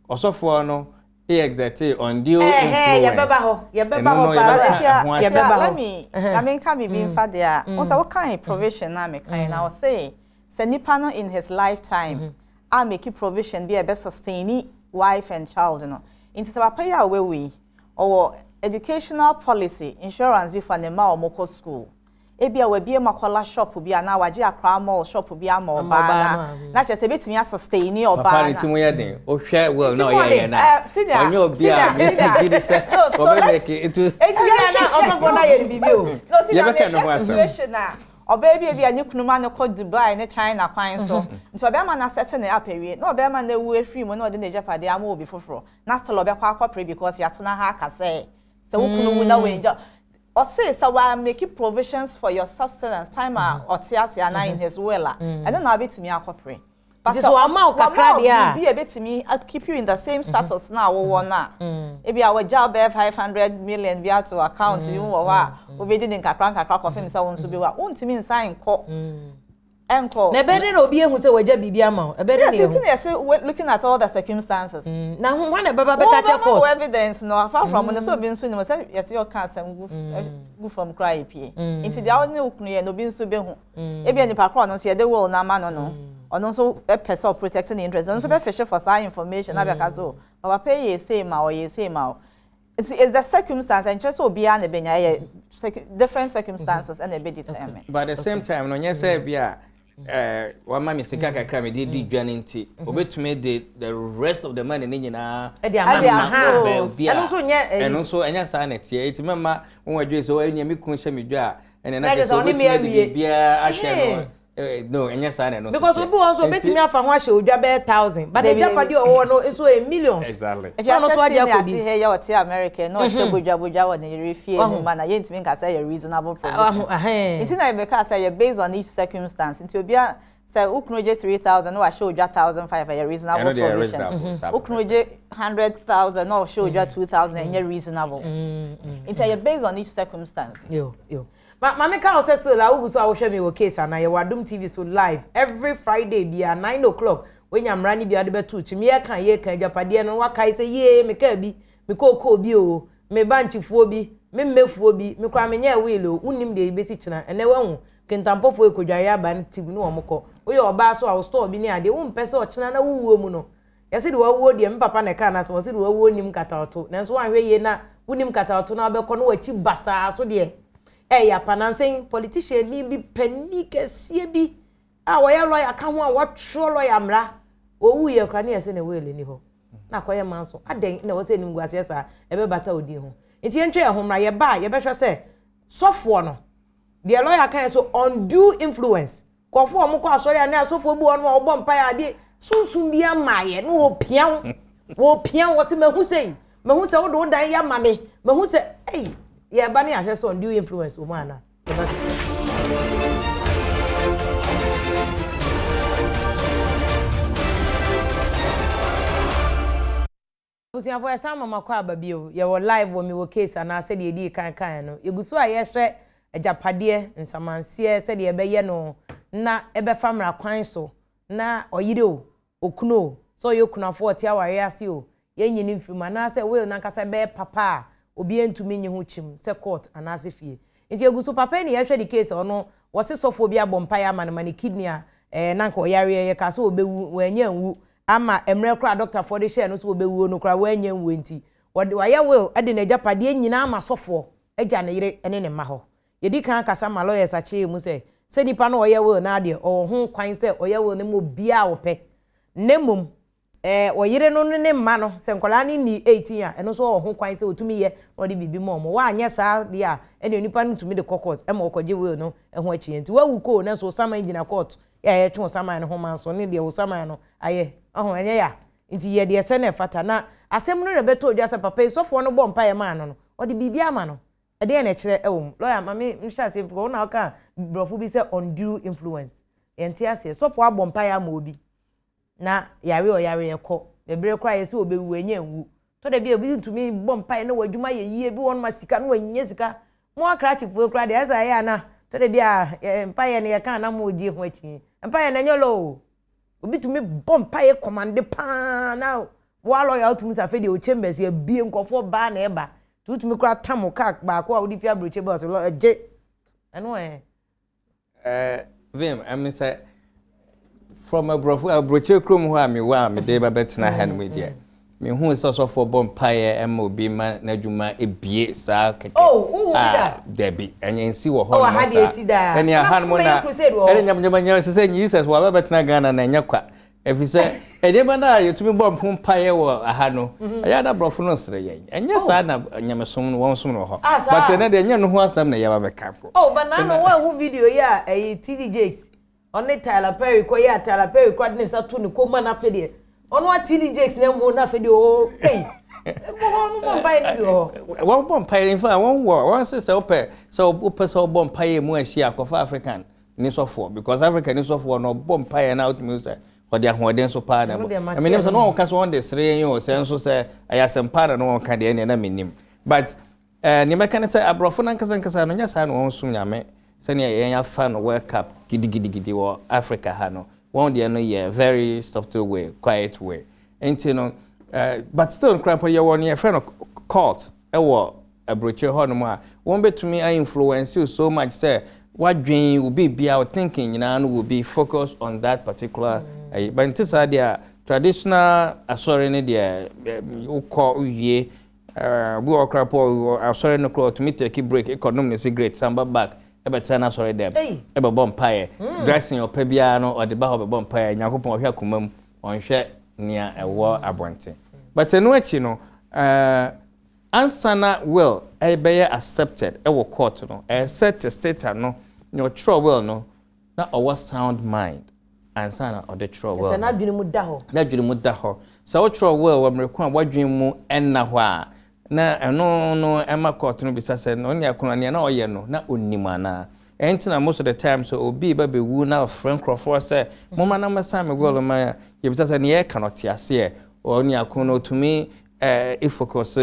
ɔsɔfoɔ no exert undue influence. Yɛbɛba hɔ, yɛbɛba Ɛno no, hɔ paa. yɛbɛka ho asɛm. Yɛbɛba hɔ. Let me na menka biribi mfa deɛ a wo sɛ wokan provision na mekan na ɔse sɛ nipa no in his lifetime a make provision bi a ɛbɛ sustain wife and child no. Nti sɛ papa yi a wawu yi, ɔwɔ educational policy insurance bi fa ne mma a wɔkɔ school, ebi a wabie Makola shop bi anaa wagye Accra Mall shop bi ama Ama ɔbaa ɔbaa na no a, na kyerɛ sɛ ebetumi asustain ɔbaa Papa na ne ti mu yɛ den, wohwɛ will na Ti mu ɔyɛ ɔden. yɛ na Senior, ɔnyɛ obi a senior, senior. megye di sɛ No, so ɔbɛ let's- make it into Eti Ɛnna na ɔsɔfoɔ no ayɛ no biribi o. No, see, Yɛbɛka na ne ho mehwɛ asɛm. situation a ɔbaa bi a ne kunu ma no kɔ Dubai ne China kwan so, nti ɔbɛrima no asɛte ne up awie na ɔbɛrima no ewu efiri mu na ɔde n'agyapadeɛ ama obi foforɔ, na still ɔbɛkɔ akɔpere because yɛatena ha aka sɛ wo kunu wu na wɔngya. Ɔse sɛ wa make provisions for your sustenance time a ɔte ase anaa in his will a, ɛno na wabɛtumi akɔpere. But Nti sɛ wama wo kakra wama wo deɛ a- biribi a ɛbɛtumi a keep you in the same status na wowɔ no a, ebi a wɔgya bɛyɛ 500 million bi ato account bi mu wɔ hɔ a wobɛdi ne nkakra nkakra kɔfem sɛ wo nso bi wɔ a wontumi nsan nkɔ. Ɛnkɔ. Na ɛbɛyɛ dɛn na obi ahu sɛ wagya biribi ama wo? Ɛbɛyɛ dɛn na yɛahu? Nti na yɛse looking at all the circumstances. Na ho hwan na ɛbɛba bɛka kyɛ court? Wobɛma wo evidence no apart from no sɛ obi nso nim sɛ yɛse ɔka asɛm gu gu fam koraa epie. Nti deɛ wo ne wo kunu yɛ no obi nso bɛhu. Ebia nipa korɔ no nso yɛde will no ama no no ɔno nso pɛ sɛ ɔprotect ne interest ɔno nso bɛfihye for saa information na abɛka sɛ o papa yi yɛ sei ma wo ɔyɛ sei ma wo. Nti it's the circumstance, ɛnkyerɛ sɛ obiara na ɛbɛnya, ɛyɛ different circumstances ɛna ɛbɛ determine. But at the same time no, nyɛ sɛ bi a eh, wama me sika kakra mede di dwa no nti, obetumi de the rest of the money ne nyinaa ɛde ama me. Baabi a ɛno nso nyɛ ɛno nso ɛnyɛ saa na ɛteɛ. Eti mɛma wɔn adwene sɛ ɛnea me kun hyɛ me dwa a, ɛnea na kyerɛ sɛ obetumi de biribiara akyɛ no. Eh, no, ɛnyɛ saa na ɛno nso Because obi wɔ nso obetumi afa ho ahyɛ odwa bɛyɛ thousand, but agyapadeɛ ɔwɔ no nso yɛ millions. Exactly. Na ɔno nso agye akɔdi. Efi ase yɛ ɔte America na ɔhyɛ bodwa bodwa wɔ ne yere fie no mu na yɛntumi nka sɛ ɛyɛ reasonable provision. Nti na yɛbɛka sɛ ɛyɛ based on each circumstance. Nti obi a sɛ wo kunu gye 3,000 na wahyɛ odwa 1,500 ɛyɛ reasonable provision. Wo kunu gye 100,000 na ɔhyɛ odwa 2,000 ɛnyɛ reasonable. Nti ɛyɛ based on each circumstance. Yo, yo. Ma ma me ka wo sɛ still a wogu so a wohwɛ me wɔ case anaa yɛwɔ Adom TV so live every Friday bia 9 o'clock wonya mmara no bi a wode bɛto kyim yɛka yɛka agyapadeɛ no wakae sɛ yee mekaa bi me kookoo bi o me bankyefoɔ bi me mmɛfoɔ bi me koraa menyɛɛ will o wonnim deɛ yɛbɛsi kyena ɛnɛ wahu kentampɔfoɔ ɛkɔdware aba no tim ne wɔn kɔ woyɛ ɔbaa so a wo store bi ne adeɛ wompɛ sɛ ɔkyena na wowuo mu no Yɛse de wawuo deɛ, me papa na ɛkaa n'asɛm, ɔse de wawuo nnim nkataɔto, nanso woanhwɛ yie na wonim nkataɔto na wobɛkɔ na w'akyi basaa so deɛ, ɛyɛ apa. Nansa yi, politician ni bi, panin kɛseɛ bi a ɔyɛ lawyer ka ho a watwerɛ lawyer mmara, ɔwuiɛ koraa ne yɛse ne will nni hɔ, na akɔyɛ manso. Adɛn na ɛwɔ sɛ animguaseɛ saa ɛbɛbata odin ho? Nti yɛntwa yɛn ho mmra, yɛba a yɛbɛhwɛ sɛ sɔfoɔ no, deɛ lawyer kaeɛ so undue influence, Nkurɔfoɔ a wɔkɔ asɔre a ne asɔfoɔ bi wɔ hɔ a wɔbɔ mpaeɛ adeɛ sunsum bi ama ayɛ na wɔpia wo wɔpia wo wɔsi mahu sɛ yi mahu sɛ wode wo dan yɛ ama me mahu sɛ ei yɛba ne yɛahwɛ sɛ undue influence wɔ mu ana yɛba sisi. Abusuafoɔ yɛsan ma mo akɔ aba bio, yɛwɔ live wɔ Mewɔ Case anaa sɛdeɛ yɛdii kan kaeɛ no, yɛgu so a yɛrehwɛ agyapadeɛ, nsamanseɛ, sɛdeɛ yɛbɛyɛ no na ɛbɛfa mmara kwan so na ɔyere o, okunu o, sɛ ɔyɛ okunafoɔ a ɔte awareɛ ase o, yɛnyi no mfiri mu anaasɛ will no ankasa bɛyɛ papa a obiara ntumi nyi ho kyim sɛ court anaasɛ fie. Nti yɛgu so, papa yi na yɛrehwɛ ne case a ɔno wɔse sɔfoɔ bi abɔ mpaeɛ ama no ma ne kidney a ɛɛ na anka ɔyareɛ, yɛkaa sɛ ɔbɛwu, wannya anwu, ama mmerɛ koraa a dɔktafoɔ de hyɛɛ no sɛ ɔbɛwuo no koraa wannya nwuo nti, wɔde wayɛ will de n'agyapadeɛ nyinaa ama sɔfoɔ agya ne yere ne ne mma hɔ. Yɛdi kan akasa ma lawyers akyerɛ yɛn mu sɛ, sɛ nipa no a ɔyɛ will no ara deɛ ɔwɔ ho kwan sɛ ɔyɛ will no ma obiara a ɔpɛ, na mmom ɛɛ ɔyere no ne ne mma no, sɛ nkwadaa no nnii 18 a, ɛno nso ɔwɔ ho kwan sɛ ɔtumi yɛ na ɔde biribi ma wɔn. Wanyɛ saa deɛ a, ɛnneɛ onipa no tumi de kɔ court ma ɔkɔgye will no ho akyinnye. Nti wawu koo nanso wo saman gyina court yɛ a yɛtwe wo saman no ho manso ne deɛ wo saman no ayɛ ɔho ɛnyɛ ya nti yɛ deɛ ɛsɛ na ɛfata na asɛm no na ɛbɛtɔ odwa sɛ papa yi sɔfoɔ no bɔ mpaeɛ maa no no ɔde biribi ama no ɛdeɛn na ɛkyerɛ ɛwɔ mu lawyer ma me nhyɛ aseɛ mfiri hɔ wo na woka borɔfo bi sɛ undue influence yɛnte aseɛ sɔfoɔ abɔ mpaeɛ ama obi na yare ɔyare ɛkɔ bebree koraa yɛsɛ ɔbɛwu ɛnyɛ nwu Tɔ da bi a obi ntumi bɔ mpaeɛ na w'adwuma yɛ yie, bi wɔ hɔnom a sika no wanya sika. Mo akrakyefoɔ koraa deɛ ayɛ sɛ ɛyɛ a na tɔ da bi a mpaeɛ no yɛka a na mo gye ho akyi. Mpaeɛ no ɛnyɛ lɔ o. Obi tumi bɔ mpaeɛ kɔmande paa na woa lɔya wotumi sɛ afei deɛ o chambers yɛabie nkurɔfoɔ baa na ɛba. Nti wotumi koraa tam wo kaa baako a wode fi aburokyi ba ɔsɛ lɔ gye. Ɛno ɛ. Eh, Vim, ɛmi sɛ from aburɔfo aburokyire kurom hɔ a mewɔ a mede ba bɛtena ha no mu deɛ mehu sɛ ɔsɔfoɔ bɔ mpaeɛ ɛma obi ma n'adwuma ebie saa kɛkɛ. Oh, wohu bi da? Ah, dabi, ɛnyɛ nsi wɔ hɔ Oh, nom aha deɛ saa. esi daa. Ɛne aha nom na ɛne nyamnyamnyam sɛ sɛ Jesus waba bɛtena Ghana na ɛnyɛ kwa. Ɛfiri sɛ nneɛma no a yɛtumi bɔ ho mpaeɛ wɔ aha no, mhm. ɛyɛ na aborɔfo no nsere yɛn. Ɛnyɛ oh. saa na nyamesom no wɔn som no wɔ hɔ. Ah, but ɛnɛ deɛ ɛnyɛ no ho asɛm na yɛba bɛka mpo. Oh, but na no wɔn ho video yi a ɛyi TD Jakes ɔne Tyler Perry kɔ yɛ a Tyler Perry kɔ de ne nsa to ne kɔn mu a n'afɛ deɛ ɔno a TD Jakes na mu n'afɛ deɛ oo ei wɔn bɔ mpaeɛ no bi wɔ hɔ. Wɔn bɔ mpaeɛ nfa wɔn wɔ wɔn sɛ sɛ wopɛ sɛ wopɛ sɛ wɔbɔ mpaeɛ mu ahyia akɔfa African ne sɔfoɔ because Africa ne sɔfoɔ no ɔbɔ mpaeɛ na wotumi sɛ ɔde ahoɔden nso paa na ɛbɔ na menim sɛ na wɔn ka sɛ wɔn de sere yɛn o sɛ nso sɛ ɛyɛ asɛm paa na wɔn ka deɛ ɛnna na menim but ɛɛ eh, nea mɛka ne sɛ aborɔfo no ankasa ankasa no nyɛ saa na wɔn som nyame Sɛnea yɛn afa no World Cup gidigidigidi wɔ Africa ha no, wɔn deɛ no yɛ very subtle way, quiet way. Nti no, but still nkora mpo yɛwɔ nea yɛfrɛ no cult ɛwɔ aburokyire hɔnom a wɔn bɛtumi a influence you so much sɛ wadwen wo biribiara, wo thinking nyinaa no will be focused on that particular ɛyi. But nti saa deɛ a, traditional asɔre no deɛ, wokɔ wowie, obi wɔ kora po asɔre no kora ɔtumi take break kɔnom ne cigarette, san ba back ɛbɛtena n'asɔre dɛm ɛbɛbɔ mpaeɛ. Dressing ɔpɛ biara no ɔde ba hɔ bɛbɔ mpaeɛ. Nyankopɔn ɔhwɛ akoma mu, ɔnhwɛ nea ɛwɔ abɔnten. But ɛno akyi no, ansa na will ɛbɛyɛ accepted ɛwɔ court no, ɛyɛ sɛ testator no, nea ɔtwerɛ will no, na ɔwɔ sound mind ansa na ɔde twerɛ will. Sɛ n'adwene mu da hɔ. N'adwene mu da hɔ. Sɛ wotwerɛ will wɔ mmerɛ ko a w'adwene mu ɛnna hɔ a, na ɛno no ɛma court no bisa sɛ ɔne akono nea na ɔyɛ no na onim anaa. Ɛnti na most of the time so obi ba bɛwu na ɔfrɛ nkurɔfoɔ sɛ momma na mmɛsan me will ma a, yɛbisa sɛ nea ɛka no ɔte aseɛ, ɔne akono no ɔtumi ɛ focus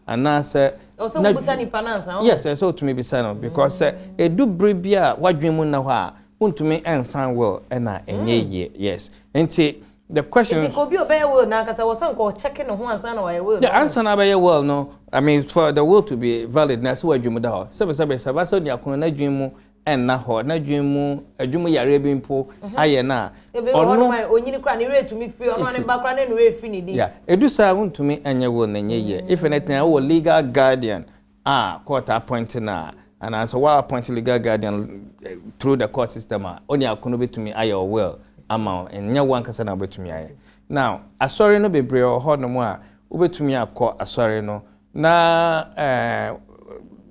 anaasɛ ɔsɛ wobusa nipa no ansa. Yes, ɛsɛ ɔtumi bisa no because sɛ ɛdu bere bi a wadwene mu nna hɔ a, wontumi ɛnsan will ɛna ɛnyɛ yie. Yes, nti the question Nti obi a ɔbɛyɛ will n'ankasa wɔ sɛ nka ɔkyɛke ne ho ansa na wayɛ will. Yeah, ansa na abɛyɛ will no, I mean, for the will to be valid na sɛ wadwene mu da hɔ. Sɛbɛsɛbɛ sɛ basa ni akono n'adwene mu ɛnna hɔ, n'adwene mu adwene mu yareɛ bi mpo ayɛ na ebi wɔ hɔnom a onyini kora ne werɛ tumi firi ɔno ne ba kora ne ne werɛ firi ne din. Yeah, edu saa wontumi ɛnyɛ will na ɛnyɛ yie. If anything, wowɔ legal guardian a court appoint na anaasɛ wa appoint legal guardian through the court system a, ɔne akono bɛtumi ayɛ o will ama wo. Ɛnyɛ wo ankasa na wobɛtumi ayɛ. Now, asɔre no bebree wɔ hɔnom a wobɛtumi akɔ asɔre no na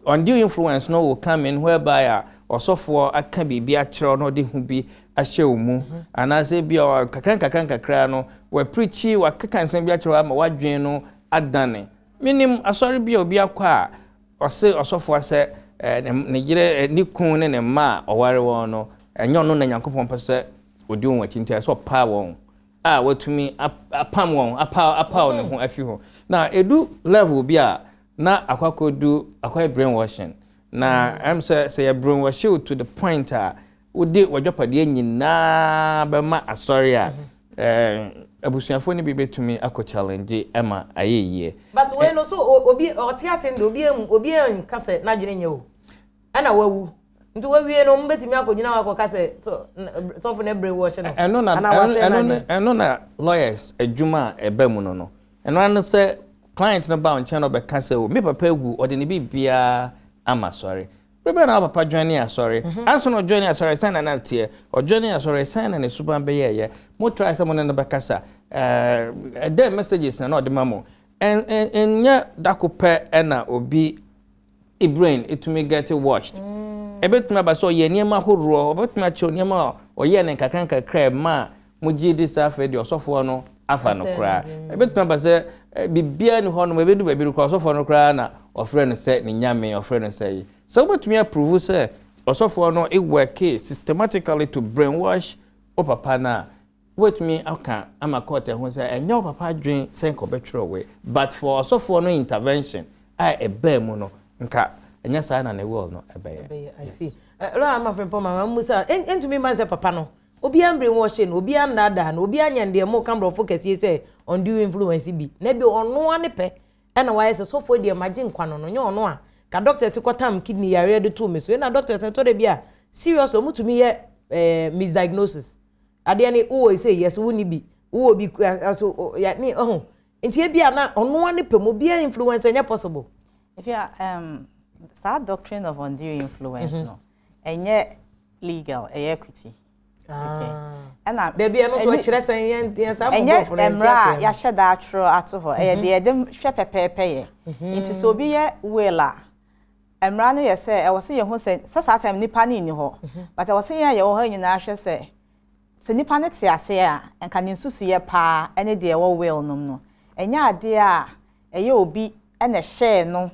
undue influence no will come in, whereby a ɔsɔfoɔ aka biribi akyerɛw na ɔde ho bi ahyɛ wo mu, anaasɛ bi a kakra nkakra nkakra no wapirikyi wakeka nsɛm bi akyerɛw ama wadwene no adane. Menim asɔre bi a obi akɔ a ɔse ɔsɔfoɔ sɛ ne yere, ne kun ne ne mma a ɔware wɔn no, ɛnyɛ ɔno na Nyankopɔn pɛ sɛ ɔdi wɔn akyi, nti ɛsɛ ɔpaa wɔn a watumi apam wɔn apaw ne ho afi hɔ. Na edu level bi a na akɔakɔdu akɔyɛ brainwashing na sɛ yɛ brainwash you to the point a wode w'adwapadeɛ nyinaa bɛma asɔre a, abusuafoɔ no bi bɛtumi akɔ challenge ɛma ayɛ yie. But wei no so obi ɔte ase no, obi nka sɛ n'adwene nyɛ o, ɛna wawu, nti wawie no ɔmo bɛtumi akɔgyina hɔ akɔka sɛ sɔfo no brainwash no? Ɛno na anaa wasɛe n'adwene? Ɛno na lawyers adwuma a ɛba mu no, ɛno ano sɛ client no ba wo nkyɛn na ɔbɛka sɛ, o, me papa awu, ɔde ne biribiara ama asɔre. Bɛbɛ na wo papa join ne asɔre anso na ɔjoin ne asɔre sɛn na nanteɛ, ɔjoin ne asɔre sɛn na ne suban bɛyɛɛyɛ, mo try sɛ mo ne no bɛkasa, ɛdɛn messages na ɔde ma mo. Ɛnyɛ dako pɛ ɛna obi brain ɛtumi get washed. Ɛbɛtumi aba sɛ ɔyɛ nneɛma ahoroɔ, ɔbɛtumi akyerɛw nneɛma a ɔyɛ ne nkakra nkakra ma a mogye di saa. Afei deɛ ɔsɔfoɔ no afa no koraa, ɛbɛtumi aba sɛ biribiara ni hɔ nom, ɛbɛdu baabi no koraa ɔsɔfoɔ no koraa na ɔfrɛ no sɛ ne nyame, ɔfrɛ no sɛ yi. Sɛ wobɛtumi aprove sɛ ɔsɔfoɔ no work systematically to brainwash wo papa no a, wobɛtumi aka ama court ɛho sɛ ɛnyɛ wo papa adwen sɛ nka ɔbɛtwerɛ wei, but for ɔsɔfoɔ no intervention a ɛbaa mu no, nka ɛnyɛ saa na ne will no ɛbɛyɛ. Ɛbɛyɛ, I see. Lawyer ama Frimpong, mama mu sɛ ɛntumi mba sɛ papa no obiara brainwash no, obiara nnaadaa no, obiara nyɛ deɛ mo ka borɔfo kɛseɛ sɛ undue influence bi na bi ɔno ara ne pɛ ɛna wayɛ sɛ sɔfoɔ deɛ magye nkwa no nyɛ ɔno a ka doctors kɔtam kidney yareɛ de too me so. Ɛna doctors no tɔ de bi a, seriously, ɔmo tumi yɛ misdiagnosis adeɛ ne wowɔ sɛ yɛ so wonni bi, wowɔ bi so ya ne ɔho. Nti ebi a na ɔno ara ne pɛ mu, obiara influence ɛnyɛ possible. If you are, saa doctrine of undue influence no, ɛnyɛ legal, ɛyɛ equity. Ɛna dabi, ɛno nso ɛkyerɛ sɛn? Yɛn saa ɛnyɛ mbɔfo no yɛn ti mmara a aseɛ. Yɛahyɛ da atwerɛ ato hɔ, ɛyɛ deɛ yɛde hwɛ pɛpɛɛpɛ yɛ. Nti sɛ obi yɛ will a, mmara no yɛ sɛ ɛwɔ sɛ yɛhu sɛ saa time nipa no nni hɔ, but ɛwɔ sɛ yɛn a yɛwɔ hɔ nyinaa hwɛ sɛ nipa no te aseɛ a, nka ne nsusuyɛ paa ɛne deɛ ɛwɔ will no mu no, ɛnyɛ adeɛ a ɛyɛ obi ɛna ɛhyɛɛ no,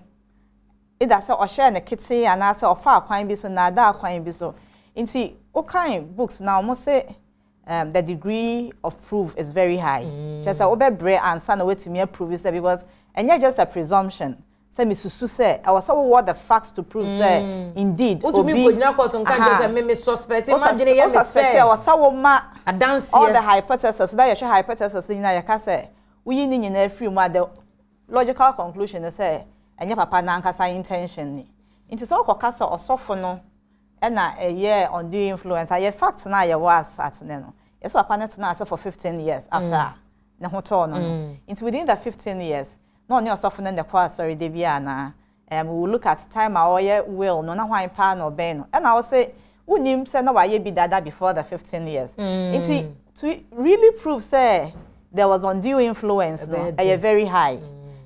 either sɛ ɔhyɛɛ no ketee anaasɛ ɔfaa kwan bi so, naadaa kwan bi so. Nti wokan books na wɔn sɛ the degree of proof is very high, kyerɛ sɛ wobɛbrɛ ansa na woatumi aprove sɛ, because ɛnyɛ just a presumption. Sɛ mesusu sɛ ɛwɔ sɛ wowɔ the facts to prove sɛ indeed obi. Wotumi nkɔgyina court nka nkyerɛ sɛ me me suspect m'adwene yɛ me sɛ. Ɛwɔ sɛ woma adanseɛ. All the hypothesis na yɛhwɛ hypothesis no nyinaa, yɛka sɛ woyi ne nyinaa firi mu a, the logical conclusion ne sɛ ɛnyɛ papa n'ankasa intention ni. Nti sɛ wokɔka sɛ ɔsɔfo no ɛna ɛyɛ undue influence a, yɛ fact na yɛwɔ as at ne no, yɛsɛ papa no tena ase for 15 years after ne ho tɔɔ no. Nti within the 15 years na ɔne ɔsɔfo no na ɛkɔ asɔre de bi anaa, we will look at time a ɔyɛ will no na hwan paa na ɔbɛn no, ɛna ɔsɛ wonim sɛ na wayɛ bi dada before the 15 years. Nti to really prove sɛ there was undue influence no, ɛyɛ very high.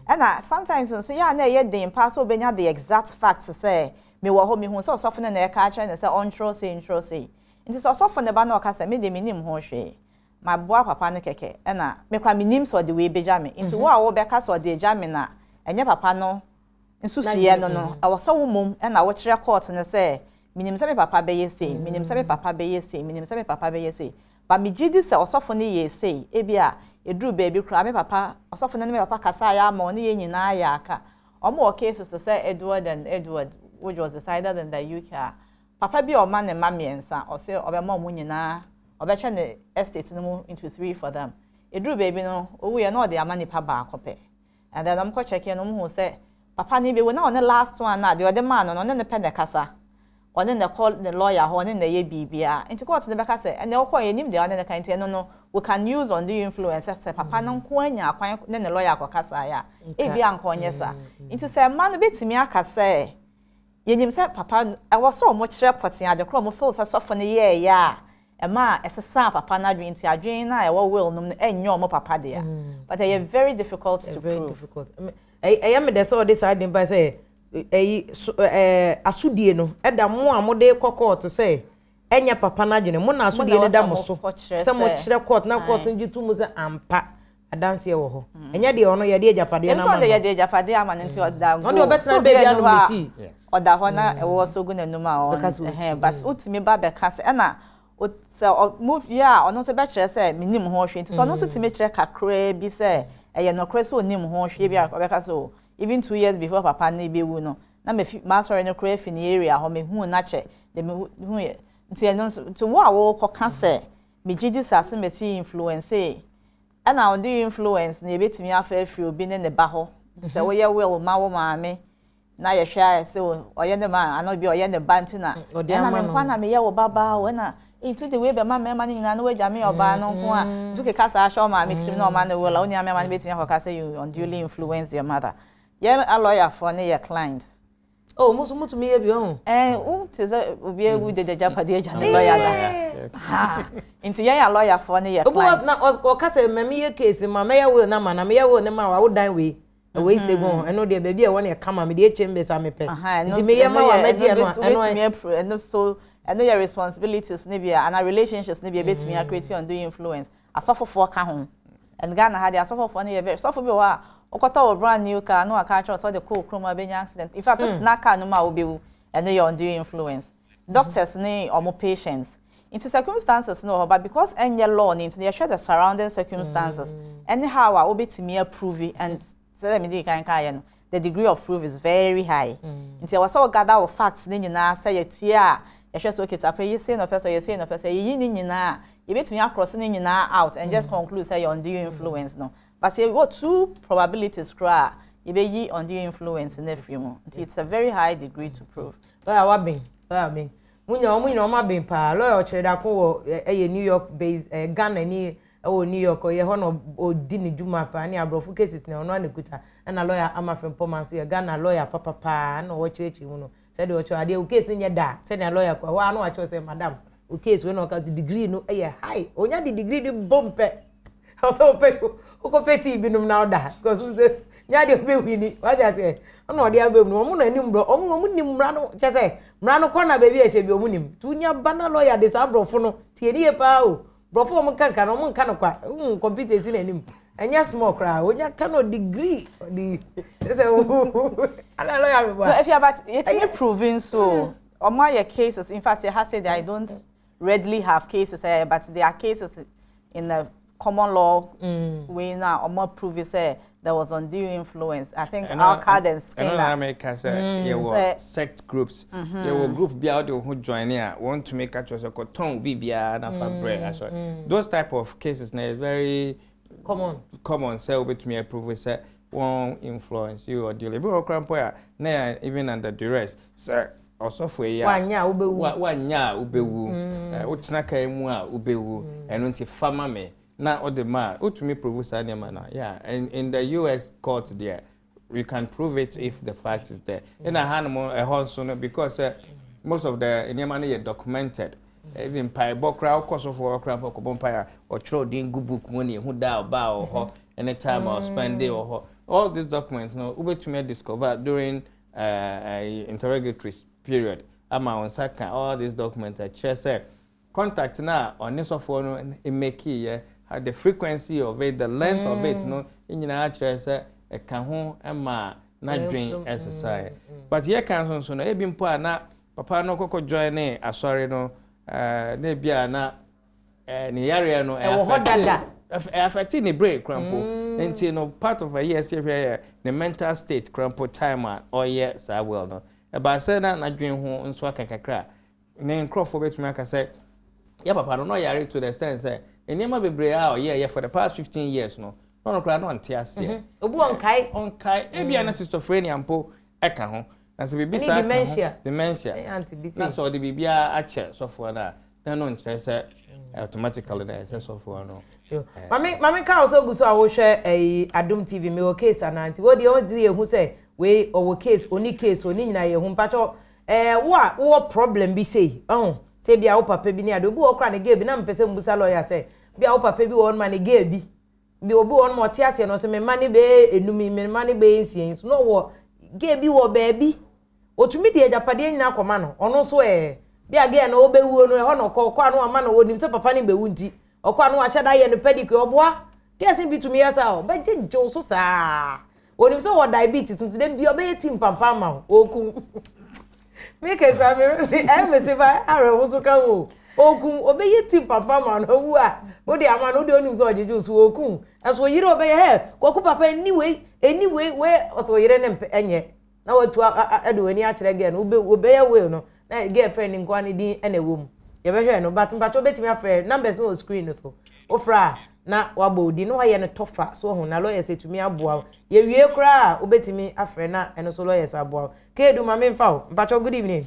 Ɛna sometimes nso yɛ a na ɛyɛ den paa sɛ obɛnya the exact facts sɛ mewɔ hɔ, mehu sɛ ɔsɔfo no na ɛka akyerɛ no sɛ ɔntwerɛ sei, ntwerɛ sei. Nti sɛ ɔsɔfo ne ba na ɔka sɛ me de menim ho hwee, maboa papa no kɛkɛ, ɛna mekora menim sɛ ɔde wei bɛgya me, nti wo a wobɛka sɛ ɔde agya me na ɛnyɛ papa no nsusuiɛ no, ɛwɔ sɛ wo mmom ɛna wokyerɛ court no sɛ menim sɛ me papa bɛyɛ sei, menim sɛ me papa bɛyɛ sei, menim sɛ me papa bɛyɛ sei, ba megye di sɛ ɔsɔfo no yɛ sei. Ebi a ɛduru baabi koraa, me papa ɔsɔfo no ne me papa kasa ayɛ ama ɔne yɛn nyinaa yɛ aka. Ɔmo wɔ cases te sɛ Edward and Edward, which was decided in the UK, a papa bi a ɔma ne mma mmiɛnsa, ɔsɛ ɔbɛma ɔmo nyinaa, ɔbɛkyɛ ne estate no mu into three for them. Ɛduru baabi no, owuiɛ na ɔde ama nipa baako pɛ, and then ɔmo kɔ check no, ɔmo hu sɛ papa no bɛwu na ɔne last one na deɛ ɔde maa no, ɔne ne pɛ na ɛkasa, ɔne ne kɔ ne lawyer hɔ, ɔne na ɛyɛ biribiara. Nti court no bɛka sɛ ɛnna ɔkɔ yɛ nim deɛ ɔne ne ka. Nti ɛno no, we can use undue influence sɛ papa no nko anya akwan ne ne lawyer akɔkasa yɛ a, ebi anka ɔnyɛ saa. Nti sɛ mma no bɛtumi aka sɛ yɛnim sɛ papa, ɛwɔ sɛ ɔmo kyerɛ pɔtee ade korɔ ɔmo feel sɛ sɔfo no yɛɛyɛ a ɛma a ɛsesa papa no adwene, nti adwene no a ɛwɔ will no mu no ɛnyɛ ɔmo papa deɛ. But ɛyɛ very difficult to very prove. Difficult. Ɛyɛ me dɛ sɛ ɔde saa den pa sɛ ɛyi so asodie no ɛda mo a mode kɔ court sɛ ɛnyɛ papa no adwene mo na asodie no da mo so sɛ mo kyerɛ court na court no gye to mu sɛ ampa, adanseɛ wɔ hɔ, ɛnyɛ deɛ ɔno yɛde agyapadeɛ no ama no. Yɛde agyapadeɛ ama no nti ɔda go. Ɔno deɛ ɔbɛtena baabi anom ne tii. Ɔda hɔ na ɛwɔ so gu n'anum a ɔn ɛhɛn, but wotumi ba bɛka sɛ ɛna sɛ ɔmo yɛ a, ɔno nso bɛkyerɛ sɛ menim ho hwee. Nti sɛ ɔno nso tumi kyerɛ kakraa bi sɛ ɛyɛ nokorɛ sɛ onim ho hwee bi a, ɔbɛka sɛ o, even 2 years before papa no bɛwu no, na mefi m'asɔre no koraa fi ne area hɔ, mehu n'akyɛ de mehu yɛ. Nti ɛno nso, nti wo a wɔrekɔka sɛ megye di sɛ asɛm influence, ɛna ɔde influence na yɛbɛtumi afa afiri obi ne ne ba hɔ. Sɛ woyɛ will ma wo maame na yɛhwɛ a, sɛ ɔyɛ ne ma anaa obi ɔyɛ ne ba nti na ɛna me nkwa na meyɛ wo babaa o, ɛna nti de wei bɛma mmarima no nyinaa na wagya me ɔbaa no nko a, nti keka saa ahyɛ ɔmaame tirim na ɔma no will a, wo nua mmarima no bɛtumi akɔka sɛ you unduly influence your mother. Yɛn alɔyafoɔ ne yɛ client. Oh, mo nso motumi yɛ bi ɔho. Ɛn, wo te sɛ obi ewu de agyapadeɛ agya ne lɔya da ha. Nti yɛn alɔyafoɔ ne yɛ client. Obi na ɔka sɛ mɛmi yɛ case ma mɛyɛ will na ma na mɛyɛ will ne ma wa wo dan wei ɛwɔ East Legon, ɛno deɛ baabi a ɛwɔ no yɛ kama, mede ekyɛ mbesa mepɛ, nti meyɛ ma wa mɛgye ɛno a ɛno. Ɛno so, ɛno yɛ responsibilities ne bi a ana relationships ne bi a ebetumi acreate undue influence. Asɔfofoɔ ka ho, and Ghana ha deɛ, asɔfofoɔ no yɛ very, sɔfo bi wɔ hɔ a wokɔtɔ wɔ brand new car na waka akyerɛ sɛ ɔde kɔɔ kurom a bɛnya accident, in fact wotena car no mu a wobɛwu, ɛno yɛ undue influence. Doctors ne ɔmo patients. Nti circumstances no wɔ hɔ, but because ɛnyɛ law ne nti, yɛhwɛ the surrounding circumstances ɛne how a wobɛtumi approve, and sɛdeɛ mede kan kaeɛ no, the degree of proof is very high. Nti ɛwɔ sɛ wɔgather wɔ facts ne nyinaa sɛ yɛtie a, yɛhwɛ sɛ okay, sapɛ yi sei na ɔpɛ sɛ yɛ sei na ɔpɛ sɛ yɛyi ne nyinaa, yɛbɛtumi across ne nyinaa out and just conclude sɛ yɛ undue influence no. But yɛwɔ two probabilities koraa a, yɛbɛyi undue influence no afiri mu. Nti it's a very high degree to prove. Lawyer waben, lawyer aben, mo nyina, wɔn nyina wɔn aben paa. Lawyer ɔkyerɛ dako wɔ ɛyɛ New York based, Ghana ni ɛwɔ New York, ɔyɛ hɔ na ɔdi ne dwuma paa ne aborɔfo cases na ɔno ana kuta. Ɛna lawyer Ama Frimpɔma nso yɛ Ghana lawyer papapaa na ɔwɔ kyerɛkyerɛ mu no sɛdeɛ ɔkyerɛ adeɛ o, case nyɛ da sɛdeɛ lawyer kɔ ɛhɔ ano akyerɛ sɛ madam o, case wei na ɔka degree no ɛyɛ high, onya de degree no bom pɛ, ɔsɛ ɔpɛ wokɔpɛ tii binom na ɔda because sɛ nya deɛ ɔbɛwi ni wate aseɛ. Ɔna ɔde aba mu no, ɔmo na anim brɔ, ɔmo nim mmara no kyɛ sɛ mmara no kɔ na baabi a ɛhyɛ bi ɔmo nim nti wonya ba na lawyer de saa aborɔfo no tie ne yie paa o. Borɔfo a ɔmo ka nka no, ɔmo nka no kwa, wohu computer si n'anim, ɛnyɛ small koraa, wonya ka no degree ɔde kyɛ sɛ ana lawyer mi bɔ a. No, if you but yɛtumi prove nso, ɔmo ayɛ cases. In fact, yɛ ha say that I don't readily have cases, but there are cases in the common law wey na ɔmo prove sɛ There was undue influence. I think Alcard and Skinner. Ɛno na meka sɛ yɛwɔ sect groups. Yɛwɔ group bi a wode wo ho join a wɔntumi ka kyerɛ sɛ kɔtɔn biribiara na fa brɛ asɔre. Those type of cases na is very common common sɛ wobɛtumi approve sɛ wɔn influence you or deal. Ebi wɔ koraa mpo a na yɛ even under duress sɛ ɔsɔfo yi a wanya a wobɛwu, wanya a wobɛwu, wotena kaa mu a wobɛwu, ɛno nti fa ma me na ɔde ma a wotumi prove saa nneɛma no. Yeah, in the US court there you can prove it if the fact is there. Ɛna hanom ɛhɔ nso no, because most of the nneɛma no yɛ documented, even mpaebɔ koraa, wokɔ sɔfo koraa mpo kɔbɔ mpae a, ɔtwerɛ din gu book mu ne ehu da ɔbaa wɔ hɔ, any time a ɔspend day wɔ hɔ. All these documents no wobɛtumi discover during interrogatory period ama wɔn nsa ka all these documents ɛkyerɛ sɛ contact na ɔne sɔfoɔ no make yɛ, the frequency of it, the length of it no nyinaa kyerɛ sɛ ɛka ho ma n'adwen ɛsesaeɛ. But yɛka nso nso no, ebi mpo a na papa no kɔkɔ join ne asɔre no, na ebi a na ne yareɛ no ɛwɔ hɔ dada. Ɛ affect ne brain kora mpo, nti no part of ɛyɛ ɛsɛ hwɛ yɛ ne mental state kora mpo. Time a ɔyɛ saa will no, ɛbaa sɛ na n'adwen ho nso aka kakra. Ne nkurɔfoɔ bɛtumi aka sɛ yɛ papa no na ɔyare to the extent sɛ nneɛma bebree a ɔyɛ yɛ for the past 15 years no, na ɔno koraa na ɔnte aseɛ. Obi ɔnkae. Ɔnkae. Ebia na schizophrenia mpo ɛka ho, na sɛ biribi saa ka ho, dementia, na sɛ ɔde biribiara akyɛ sɔfoɔ no a, na no nkyerɛ sɛ automatically na ɛsɛ sɔfoɔ no. Maame, maame ka ɔsɛ ogu so a wohwɛ ɛyi Adum TV mi wɔ case anaa, nti wɔde wɔn di ehu sɛ wei ɔwɔ case, oni case, oni nyinaa yɛ hu. Mpatsɔ wo a wowɔ problem bi sei ɔho sɛ bi a wo papa bi ne ade obi wɔ kora ne girl bi, na mpɛ sɛ mbusa lawyer sɛ bi a wo papa bi wɔ hɔ ma ne girl bi bi, obi wɔ hɔ ma ɔte aseɛ no sɛ me mma ne bɛyɛ enum yi, me mma ne bɛyɛ nsia yi so, na ɔwɔ girl bi wɔ baabi, otumi de agyapadeɛ nyinaa kɔma no. Ɔno nso bi a girl no ɔbɛwuo no, ɛhɔ na ɔkɔ ɔkɔ ano ama no. Onim sɛ papa ne bɛwu, nti ɔkɔ ano ahyɛ da yɛ no pedicure. Ɔboa girls bi tumi yɛ saa, ɔbɛgye gyew so saa. Onim sɛ wɔ diabetes nso de bi ɔbɛyɛ ti mpampa ama wo. Okum mi kekura mi ɛmi si fa awerɛho so ka ho. Okum ɔbɛyɛ ti mpampa ama no owu a wode ama no, wode onim sɛ ɔgyegye so okum. Ɛso oyere ɔbɛyɛ hɛ kɔkɔ papa eni wei eni wei wei, ɔsɛ oyere ne mpɛ ɛnyɛ na watu ɛde w'ani akyerɛ girl no. Wobɛyɛ will no na girl fɛ ne nkoa ne din ɛna ɛwɔ mu. Yɛbɛhwɛ no, but mpatwa wobɛtumi afrɛ numbers no wɔ screen no so. Wofrɛ a na wabɔ odi na wayɛ no tɔfa so ɔho na lawyers etumi aboa wo. Yɛwie koraa a, wobɛtumi afrɛ na ɛno so lawyers aboa wo. Keedu, ma memfa wo. Mpatwa, good evening.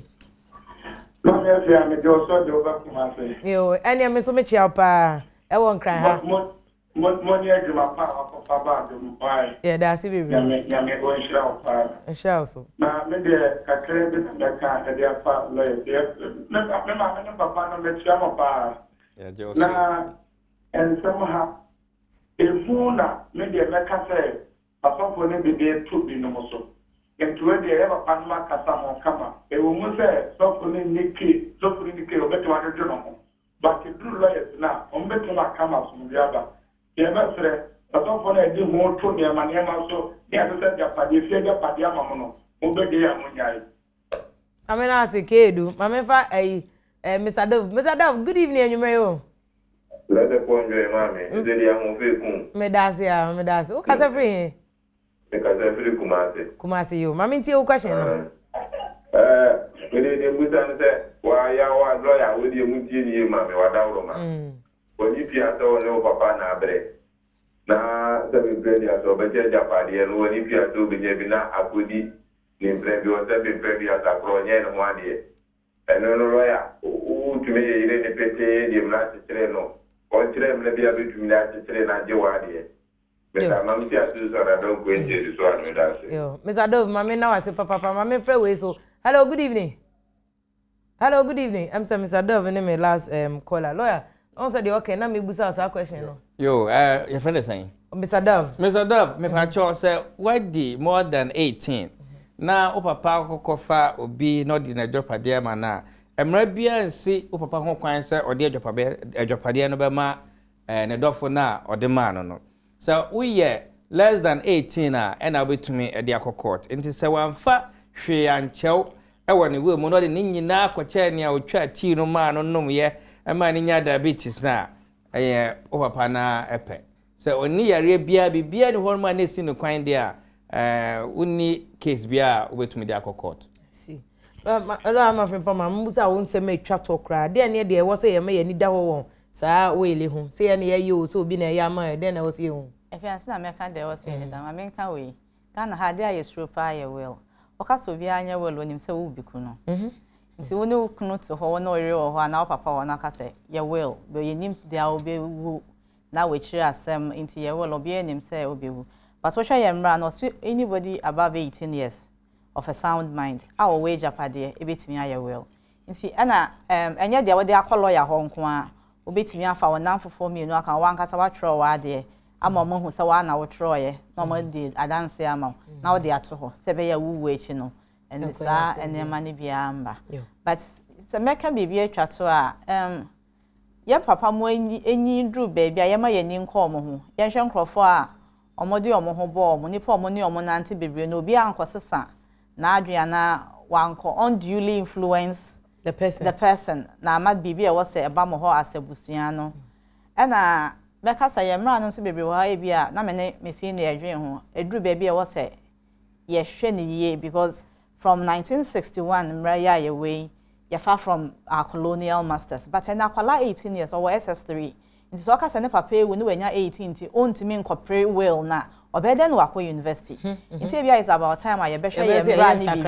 Maame Afia, mede ɔsɔ de woba Kumase. Yo, ɛneɛ me nso mekyia wo paa ɛwɔ Nkran ha. Mo mo ne adwuma pa a wakɔfa ba Adom wae. Yɛda ase bebree. Nyame Nyame ɔnhyira wo paa. Nhyira wo so. Na me deɛ kakra bi na mɛka ɛde afa lawyers. Me me maame ne papa no, mekyia mo paa. Na nsɛm ha ehu na me deɛ mɛka sɛ asɔfo no bi de to binom so. Nti wei deɛ yɛ papa no akasa ho kama. Ɛwɔ mu sɛ sɔfo no nni ke, sɔfo no nni ke, obɛtumi adwodwo ne ho. But duru lawyers no a, wɔn bɛtumi aka ma asomdwe aba. Yɛbɛsrɛ asɔfo no a ɛde ho to nneɛma nneɛma so ne ɛsɛ sɛ agyapadeɛ fie agyapadeɛ ama mo no, mobɛgye yɛ a monyae. Maame no ase keedu. Maame fa ɛyi Mr Dove. Mr Dove, good evening, anwummerɛ yi o. Lẹ́sẹ̀ pọ̀ njọ́ ẹ̀ maame, ṣe di ahoɔfẹ́ kum. Meda ase a, meda ase. Wo kasa firi he? Mekasa firi Kumase. Kumase yi o. Maame ntie wo question no. Ɛɛ, mede de mbusa no sɛ wayɛ wa lɔya wo deɛ mu tie ne yie maame wadaworo ma. Wɔnyi pia sɛ wo ne wo papa na abrɛ. Na sɛ mempɛ dua sɛ ɔbɛkyɛ agyapadeɛ no, wɔnyi pia sɛ obɛnya bi na akɔdi ne mprɛ bi ɔsɛ mempɛ dua sakorɔ ɔnyɛ ne ho adeɛ. Ɛno no lɔya wotumi yɛ yere ne petee deɛ mmara akyekyere no, ɔnkyerɛ mmara bi a bɛtumi de akyekyere no agye w'adeɛ. Mr. Mamsi Asusu Anadɔnko nkyɛ so ano da ase. Yo, Mr. Dove, maame na wase papapa. Maame frɛ wei so. Hello, good evening. Hello, good evening. I'm sorry, Mr. Dove ne me last caller. Lawyer, ɔn sɛ deɛ ɔkɛ na mebusa saa question no. Yo, yɛfrɛ ne sɛn? Mr. Dove. Mr. Dove, mepakyɛw, sɛ wadi more than 18 na wo papa kɔkɔfa obi na ɔde n'adwapadeɛ ama no a, mmerɛ biara nsi wo papa ho kwan sɛ ɔde adwapadeɛ no bɛma ne dɔfo no a ɔde maa no no. Sɛ woyɛ less than 18 a, ɛna wobɛtumi de akɔ court. Nti sɛ wamfa hwee ankyɛw ɛwɔ ne will mu na ɔde ne nyinaa kɔkyɛɛ nea otwa tii no maa no nomyɛ ɛmaa ne nya diabetes no a, ɛyɛ wo papa na ɛpɛ. Sɛ ɔnni yareɛ biara, biribiara nni hɔ nom a na ɛsi no kwan deɛ a, ɛɛ, wonni case biara a wobɛtumi de akɔ court. Si. Ɛlɔ ama Frimpong ma mmusa wo nsɛm a ɛtwa toɔ koraa. Deɛn ne deɛ ɛwɔ sɛ yɛma yɛn ani da hɔ wɔ saa will ho? Sɛ yɛn na yɛyɛ o, sɛ obi na ɛyɛ ama yɛn, deɛn na ɛwɔ sɛ yɛhu? Afei ansa na mɛka deɛ ɛwɔ sɛ yɛn ani da hɔ, ma menka wei. Ghana ha, adeɛ a yɛsuro paa yɛ will. Wɔka sɛ obiara nyɛ will a, onim sɛ worebi ku no. Nti wo ne wo kunu te hɔ, wo ne wo yere wɔ hɔ anaa wo papa wɔ hɔ na woka sɛ yɛ will, but yɛnnim deɛ wobɛwu na wakyiri asɛm nti yɛ will, obiara nim sɛ wobɛwu. But wohwɛ yɛn mmara no, ɔse anybody above 18 years of a sound mind a ɔwɔ agyapadeɛ ɛbɛtumi ayɛ will. Nti ɛna ɛɛm ɛnyɛ deɛ wode akɔ lawyer hɔ nko ara, wobɛtumi afa wo nnamfofoɔ mmienu aka ho, w'ankasa woatwerɛ w'adeɛ ama wɔn ahu sɛ woa na wotwerɛeɛ na wɔn adi adanseɛ ama wo na wode ato hɔ sɛ ɛbɛyɛ a wowu akyi no ɛne saa nneɛma no biara mma. But sɛ mɛka biribi atwa to a, ɛɛm Yɛn papa mo anyin duru baabi a yɛma yɛn ani nkɔ wɔn ho. Yɛnhwɛ nkurɔfoɔ a wɔde wɔn ho bɔ wɔn, nnipa a wɔne wɔn nante bebree no, obiara ankɔsesa n'adwene anaa wankɔ unduly influence the person, the person na ama biribi a ɛwɔ sɛ ɛba mo hɔ as abusua no. Ɛna mɛka sɛ yɛn mmara no nso bebree wɔ ha ebi a na me ne me senior dwen ho, ɛduru baabi a ɛwɔ sɛ yɛhwɛ no yie because From 1961 mmerɛ yi a yɛwɔ yi, yɛfa from our colonial masters but ɛnɛ akwadaa 18 years ɔwɔ SS3 nti sɛ ɔka sɛ ne papa awu ne wanya 18 nti ɔntumi nkɔpere will no a, ɔbɛyɛ dɛn na wakɔ university? Nti ebia it's about time a yɛbɛhwɛ yɛn mmra ne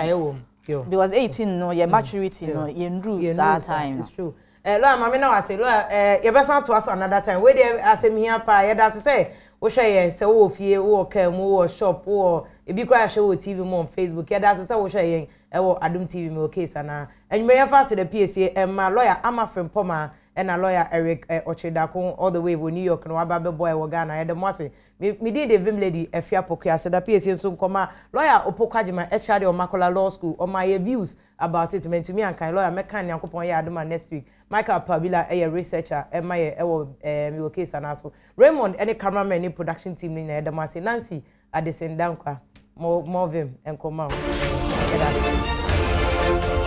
biribi because 18 no yɛ maturity no yɛnduru saa time no. Eh, lawyer maame na wase lawyer eh, yɛbɛsan atoa so another time. Wei deɛ asɛm hia paa. Yɛda ase sɛ wohwɛ yɛn sɛ wowɔ fie, wowɔ kaa mu, wowɔ shop, wowɔ ebi koraa yɛhwɛ wɔ TV mu on Facebook. Yɛda ase sɛ wohwɛ yɛn ɛwɔ Adom TV mu wɔ case anaa. Anwummerɛ yɛmfa ase da piesie ɛma lawyer Ama Frimpong ɛna lawyer Eric eh, Ɔkyere all the way wɔ New York na waba abɛboa yɛ wɔ Ghana. Yɛda mo ase. Me, me din de Vim Lady Afia Pokuase. Aseda piesie nso nkɔma lawyer Opoku Agyemang ɛkyerɛ adeɛ wɔ Makola Law School. Ɔma yɛ views about it mantumi ankan lawyer mɛkan Nyankopɔn yɛ adom a next week Michael Pabila yɛ researcher ɛma yɛ ɛwɔ ɛɛ mewɔ case anaa so Raymond ɛne cameraman ne production team no nyinaa yɛda mo ase Nancy Addison Dankwa mo mo vim nkɔma o yɛda ase.